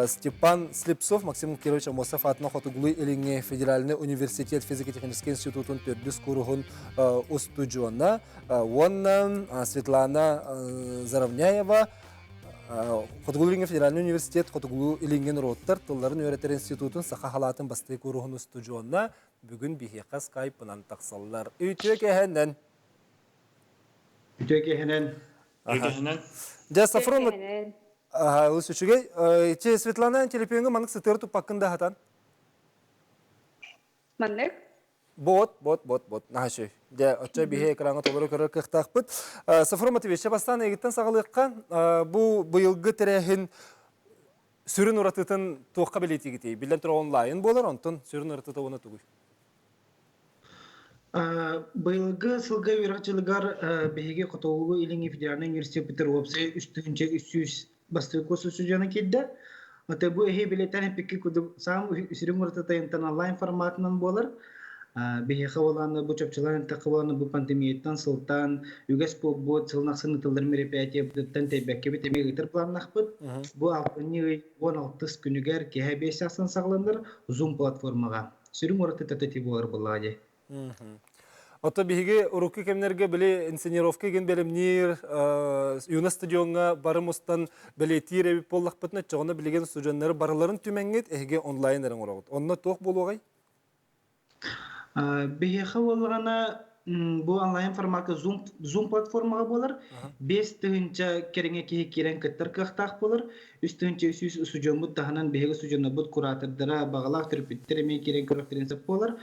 Степан Слепцов, Максим Кирович Амосов аатынан Хотугулуу-Илиҥҥи федеральнай университет физико-техническэй институтун төрдүс куруһун устудьуона уонна Светлана Заровняева, Хотугулуу-Илиҥҥи федеральнай университет Хотугулуу-Илиҥҥи норуоттар тылларын үөрэтэр институтун саха халаатын бастакы куруһун устудьуона Бүгүн биһиэхэ скайпынан тахсаллар. Үтүө кэһэнэн. Үтүө кэһэнэн. Үтүө кэһэнэн. Дьэ, Сафрон, олус үчүгэй. Че, Светлана, телефоҥҥа маннык сытыары туппаккын да хатан. Маннык? Бот, бот, бот, бот. Наһаа үчүгэй. Дьэ, оччо биһи экраҥҥа толору көрөр кыахтаахпыт. Сафрон Матвеевич, бастаан эйигиттэн саҕалыахха. Бу быйылгы тэрээһин Сүрүн уратытын туохха бэлиэтиигитий? Биллэн турар онлайн буолар, онтон сүрүн уратыта уонна тугуй? Быйылгы сылга үөрэх дьылыгар биһиги Хотугулуу Илиҥҥи федеральнай университеппытыгар уопсай 3300 бастакы курс устудьуона киирдэ. Ата бу эһи билетен эппикки курдук саам сүрүн уратыта онлайн форматынан буолар. Биһиэхэ буолааны бу чопчулаан эттэххэ буолааны бу пандемияттан сылтаан үгэс буолбут сылын ахсын ыытыллар мероприятиебытыттан тэйбэккэбит эмиэ ыытар планнахпыт. Бу алтынньы ый 16 күнүгэр киэһэ 5 ахсын саҕаланар Zoom платформаҕа. Сүрүн уратыта ити буолар буоллаҕа дии. Ото биһиги урукку кэмнэргэ били инсценировка игин бэлэмниир юна стадиоҥҥа бары мустан бэлиэтиир эбит буоллахпытына, оччоҕуна билигин студеннары барыларын түмэҥҥит эһиги онлайн эрэ оҥороҕут. Онно туох буолуоҕай? Биһиэхэ буоллаҕына бу онлайн формакка Zoom, Zoom платформаҕа буолар. 5000 кэриҥэ киһи киирэн кыттар кыахтаах буолар. 3300 устудьуоммут таһынан биһиги устудьуоннарбыт куратордара, баҕалаах төрөппүттэр эмиэ киирэн көрүөхтэрин сөп буолар.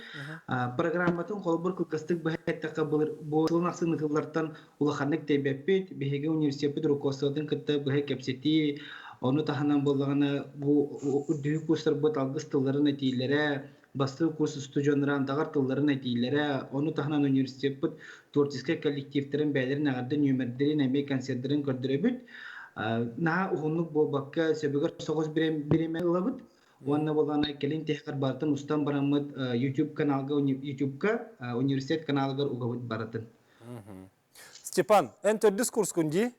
Программатын холобур кылгастык быһа эттэххэ былыр бу сылын ахсын ыытыллартан улаханнык тэйбэппит. Биһиги университеппит руководствотын кытта быһа кэпсэтии, ону таһынан буоллаҕына бу үрдүкү курстарбыт алгыс тылларын этиилэрэ, бастакы курс устудьуоннара андаҕар тылларын этиилэрэ, ону таһынан университеппыт творческай коллективтарын бэйэлэрин эҕэрдэ нүөмэрдэрин эмиэ концердарын көрдөрөбүт. Наһаа уһуннук буолбакка, сөбүгэр соҕус бириэмэ ылабыт. Уонна буоллаҕына кэлин тиһэҕэр барытын устан бараммыт YouTube каналга, YouTube-ка университет каналыгар угабыт барытын. Степан, эн төрдүс курскун дии?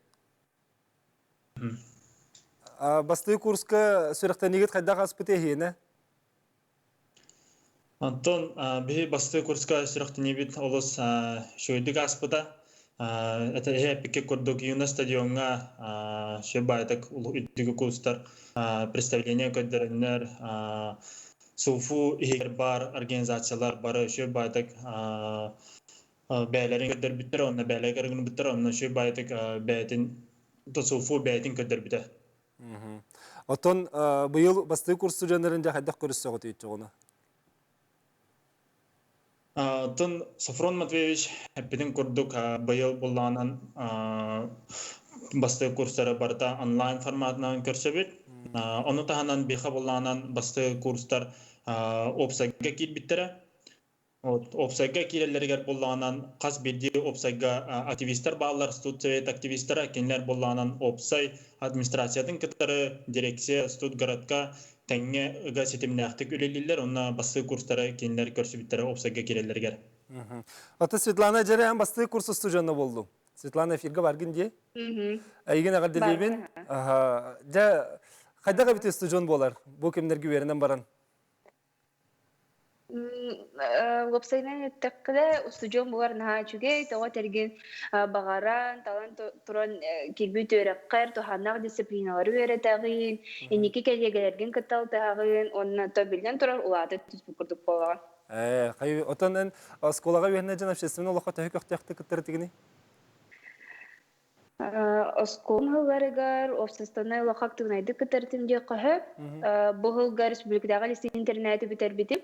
Бастыы курска сүрэхтэниигит хайдах аспыт эһиэнэ? Онтон биһи бастыы курска сүрэхтэниибит олус үчүгэйдик ааспыта. Это эһи эппиккэ курдук Юна стадиоҥҥа сүр баайдык үрдүкү курстар представление көрдөрөннөр СУФУ иһигэр баар организациялар бары сүр баайдык бэйэлэрин көрдөрбүттэр, онно бэйэлэрин көргүнүбүттэр, онно сүр баайдык бэйэтин СУФУ бэйэтин көрдөрбүтэ. Оттон быйыл бастакы курс студеннарын дьэ хайдах көрүссөҕүт иччоҕуна? Оттон Софрон Матвеевич эппитин курдук быйыл буллаҕынан бастакы курстары барыта онлайн форматынан көрсөбүт. Ону таһынан биһиэхэ буллаҕынан бастакы курстар уопсайга киирбиттэрэ. Уопсайга киирэллэригэр буоллаҕынан хас биирдии уопсайга активистар бааллар, студсовет активистара, кинилэр буоллаҕынан уопсай администрациятын кытары дирекция студгородка тэҥҥэ ыга ситимнээхтик үлэлииллэр уонна бастакы курстары кинилэр көрсүбүттэрэ уопсайга киирэллэригэр. Ата Светлана дьэрэ эн бастакы курс устудьуона боллуҥ. Светлана эфиргэ баргын дии. Эйигин эҕэрдэлиибин. Дьэ, хайдах эбит устудьуон буолар? Бу кэмнэргэ үөрэнэн баран. Уопсайынан эттэххэ, устудьуон буолар наһаа үчүгэй, тоҕо этэргин баҕаран, талан туран киирбит үөрэххэр туһааннаах дисциплиналары үөрэтэҕин, инники кэлиэгэлэргин кытта алтыһаҕын уонна то биллэн турар улаата түспүт курдук буолаҕын. Ээ, отон эн оскуолаҕа үөрэнэ дьон общественнай олоххо төһө көхтөөхтүк кыттар этигиний? Оскуола ыһылларыгар уопсастыбаннай олоххо актыыбынайдык кыттарытым диэххэ сөп. Бу ыһылга республикатааҕы лицей интэринээти бүтэрбитим.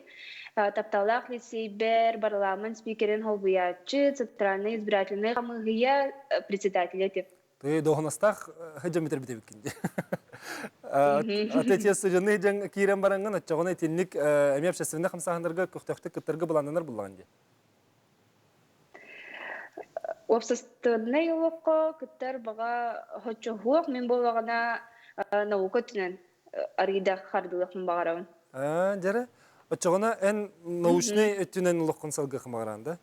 Тапталлаах лицейбэр барылааман спикерин холбуйааччы, Центральнай избирательнай хамыыһыйа председателэ этим. Ты дуоһунастаах сылдьан бүтэрбит эбиккин дии. Аты студенты дьон киирэн бараҥҥын оччоҕуна итинник эмиэ общественнай хамсааһыннарга көхтөөхтүк кыттарга былааннанар буллаҕын дии. Уопсастыбаннай олоххо кыттар баҕа соччо суох. Мин буоллаҕына наука өттүнэн арыйда хардыылыахпын баҕарабын. Аа, дьэрэ. Оччоҕуна эн научнай өттүнэн олоххун салгыаххын баҕараҕын да?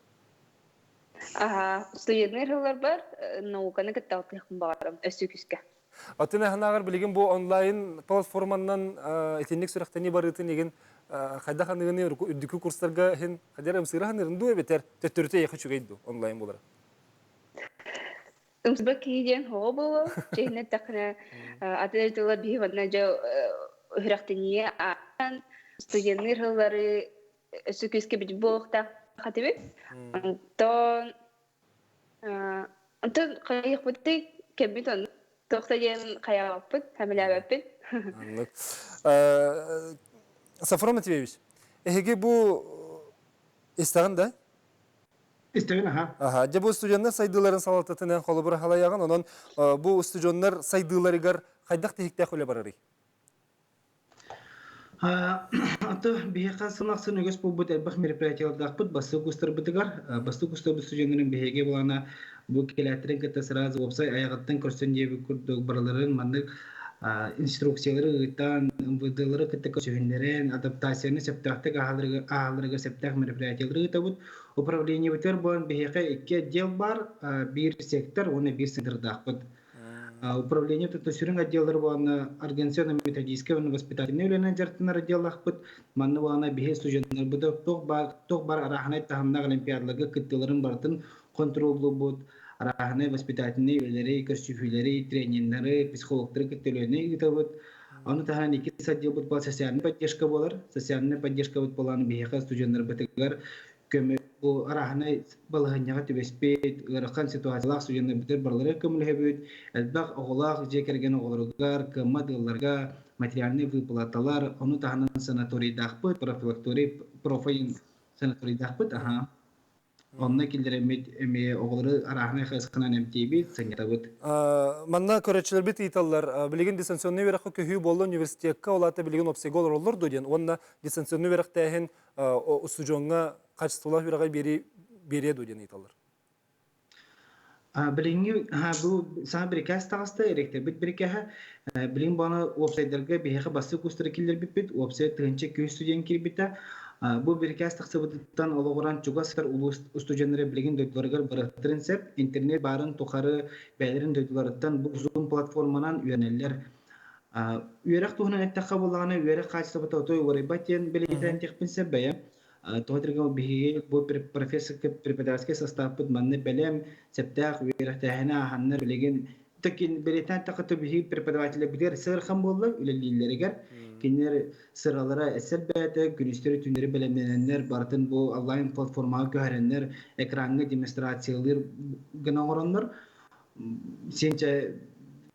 Аһаа, студенныыр сылларбар науканы кытта алтыһыахпын баҕарабын өссө күүскэ. Атын аһынааҕар билигин бу онлайн платформанан итинник сүрэхтэнии барыытын игин хайдах аныгыны үрдүкү курстарга иһин хадьар ымсыыра ханыырын дуу эбэтэр төттөрүтэ эйиэхэ үчүгэй дуу онлайн буолара? Ымсыба киһи диэн хоҕо буолуо. Чэһинэ эттэххинэ атын этилэр биһи манна дьэ үрэхтэниэ аан студенныыр сыллары өссө күүскэ бит буолуохтаах хатыбыт. Онтон Онтон хайыахпытый кэммит оннук туох да диэн хайаабаппыт, хэмилээбэппит. Оннук. Сафрон Матвеевич, эһиги бу истэҕин да? Истэбин, аха. Аха, дьэ бу студеннар сайдыыларын салалтатынан холобура халайаҕын, онон бу студеннар сайдыыларыгар хайдах тиһиктээх үлэ барарый? Аты биһиэхэ сыл ахсын үгэс буолбут элбэх мероприятиелардаахпыт бастык кустарбытыгар. Бастык кустарбыт студеннарын биһиги былаана бу кэлээттэрин кытта сразу уопсай айаҕыттан көрсөн диэбит курдук барыларын маннык инструкциялары ыытан, МВД-лары кытта көрсүһүннэрэн, адаптацияны сөптөөхтүк ааһалларыгар сөптөөх мероприятиелары ыытабыт. Управлениебытыгар буолан биһиэхэ икки отдел баар, биир сектор уонна биир центрдаахпыт. Управление тутта сүрүн отделлары буолана организационно-методическай уонна воспитательнай үлэнэн дьарыктанар отделлаахпыт. Манна буолана биһи студеннарбыт туох баар туох баар арааһынай таһымнаах олимпиадаларга кыттыыларын барытын контроллуубут, арааһынай воспитательнай үлэлэри, көрсүһүүлэри, трениннары, психологтары кытта үлэни ыытабыт. Ону таһынан иккис отделбыт буолар социальная поддержка буолар. Социальная поддержкабыт буолан биһиэхэ студеннарбытыгар көмө бу арааһынай балаһыанньаҕа түбэспит, ыарахан ситуациялаах студеннарбытыгар барыларыгар көмөлөһөбүт, элбэх оҕолоох дьиэ кэргэн оҕолоругар, кыаммат ыалларга материальнай выплаталар, ону таһынан санаторийдаахпыт, профилакторий профайын санаторийдаахпыт, аха. Онно киллэрэммит эмиэ оҕолору арааһынай хайысханан эмтиибит, сынньатабыт. Манна көрөөччүлэрбит ыйыталлар, билигин дистанционнай үөрэххэ көһүү буолла университекка, ол аата билигин уопсайга олороллор дуо диэн уонна дистанционнай үөрэхтээһин устудьуоҥҥа хаачыстыбалаах үөрэҕи биэрии биэриэ дуо диэн ыйыталлар. Билиҥҥи бу саҥа бирикээс таҕыста, ректорбыт бирикээһэ. Билигин буолан уопсайдарга биһиэхэ бастакы курстары киллэрбиппит, уопсай 1003 студент киирбитэ. Бу бирикээс тахсыбытыттан олоҕуран чугас сытар улуус устудьуоннара билигин дойдуларыгар барыахтарын сөп. Интернет баарын тухары бэйэлэрин дойдуларыттан бу Zoom платформанан үөрэнэллэр. Үөрэх туһунан эттэххэ буоллаҕына, үөрэх хаачыстыбата отой уларыйбат диэн бэлиэтээн этиэхпин сөп бэйэм. Тоҕо диэтэххэ биһиги бу профессорскай преподавательскай састааппыт манна бэлэм, сөптөөх үөрэхтээһини ааһаннар билигин бэлиэтээн эттэххэ биһиги преподавателлэрбитигэр сыархан буолла үлэлииллэригэр. Кинилэр сыралара эсэр бэйэтэ, күнүстэри-түүннэри бэлэмнэнэннэр, барытын бу онлайн платформаҕа көһөрөннөр, экраҥҥа демонстрациялыыр гына оҥороннор, синчэ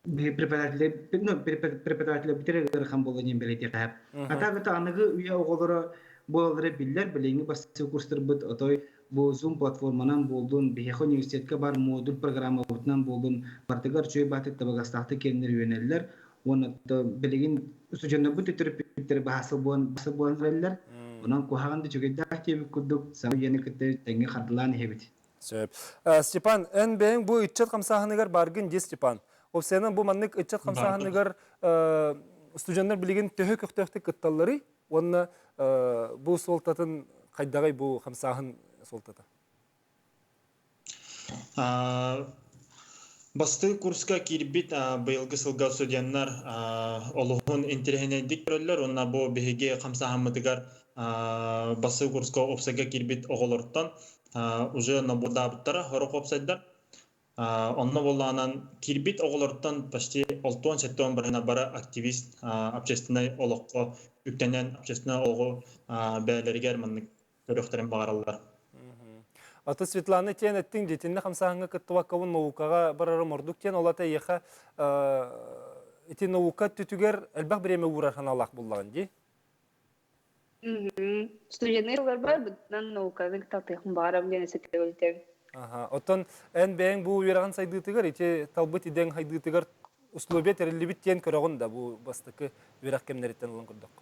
преподавателлэр ну преподавателлэр бүтэр ыарахан буолла диэн бэлиэтиэхэ. А так это аныгы үйэ оҕолоро буолаллара биллэр, билиҥҥи бастакы курстарбыт отой бу Zoom платформанан буоллун, биһиэхэ университетка бар модуль программабытынан буоллун, барытыгар үчүгэй баатык табыгастаахтык киэннэр үөнэллэр. Уонна билигин студеннарбыт төрөппүттэри баһаасыл буолан буолан эрэллэр. Онон куһаҕан да үчүгэйдээх диэбит курдук саҥа үйэни кытта тэҥҥэ хардылаан иһэбит. Сөп. Степан, эн бэйэҥ бу ыччат хамсааһыныгар баргын дии, Степан. Опсайынан бу маннык ыччат хамсааһыныгар Студенттар билигин төһө көхтөөхтүк кытталларый уонна бу суолтатын хайдаҕый бу хамсааһын суолтата? Бастакы курска киирбит быйылгы сылга студеннар олуһун интэриэһинэйдик көрөллөр уонна бу биһиги хамсааһыммытыгар бастакы курска уопсайга киирбит оҕолортон уже набордаабыттара сорох уопсайдар. Онно буоллаҕынан киирбит оҕолортон почти 60-70 бырыһына бары активист общественнай олоххо үктэнэн общественнай олоҕу бэйэлэригэр маннык көрүөхтэрин баҕараллар. Аты Светлана тиэн эттиҥ дьитиннэ хамсааһыҥҥа кыттыбаккабын наукаҕа барарым ордук диэн ол ата эйиэхэ ити наука өттүтүгэр элбэх бириэмэ уурар санаалаах буллаҕын дии? Студеннар ыларбар быдан науканы талтыахпын баҕарабын диэн өссө Аха. Оттон эн бэйэҥ бу үөрэҕин сайдыытыгар ити талбыт идэҥ хайдыытыгар условия тэриллибит диэн көрөҕүн да бу бастакы үөрэх кэмнэриттэн ылан көрдөххө?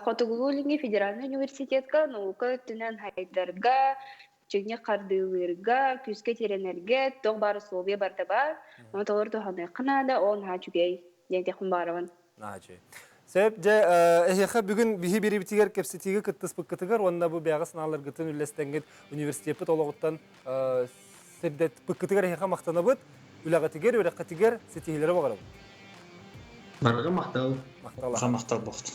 Хотугулуу-Илиҥҥи федеральнай университетка наука өттүнэн хайдарга, чиҥник хардыылыырга, күүскэ тирэнэргэ туох баар условия барыта баар. Ону толору туһаныахха наада, ол наһаа үчүгэй диэн этиэхпин баҕарабын. Наһаа үчүгэй. Сөп, дьэ, эһиэхэ бүгүн биһи биэриибитигэр кэпсэтиигэ кыттыспыккытыгар уонна бу бэйэҕэ санааларгытын үллэстэҥҥит университеппыт олоҕуттан сирдэппыккытыгар эһиэхэ махтанабыт. Үлэҕитигэр, үөрэххитигэр ситиһиилэри баҕарабыт. Барыга махтал. Махтал. Махтал буолт.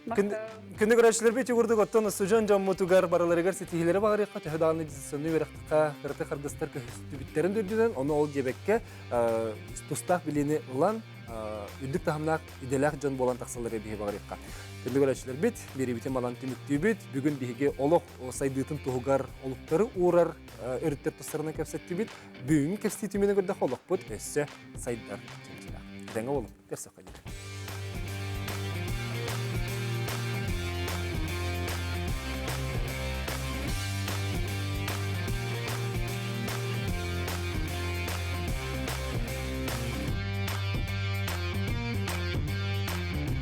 Күндү көрөөччүлэрбит курдук оттон устудьуон дьоммутугар барыларыгар ситиһиилэри баҕарыахха төһө даҕаны дистанционнай үөрэххэ кыраты харгыстар көһүстүбүттэрин да үрдүнэн ону ол диэбэккэ тустаах билиини ылан үрдүк таһымнаах идэлээх дьон буолан тахсаллар биһи баҕарыахха. Күндү көрөөччүлэрбит, биэриибитин малан түмүктүүбүт. Бүгүн биһиги олох сайдыытын туһугар олуктары уурар өрүттэр тустарынан кэпсэттибит. Бүгүҥҥү кэпсэтии түмүгүнэн көрдөххө олохпут өссө сайдар чинчилээх. Этэҥҥэ буолуҥ, көрсөххө диэри.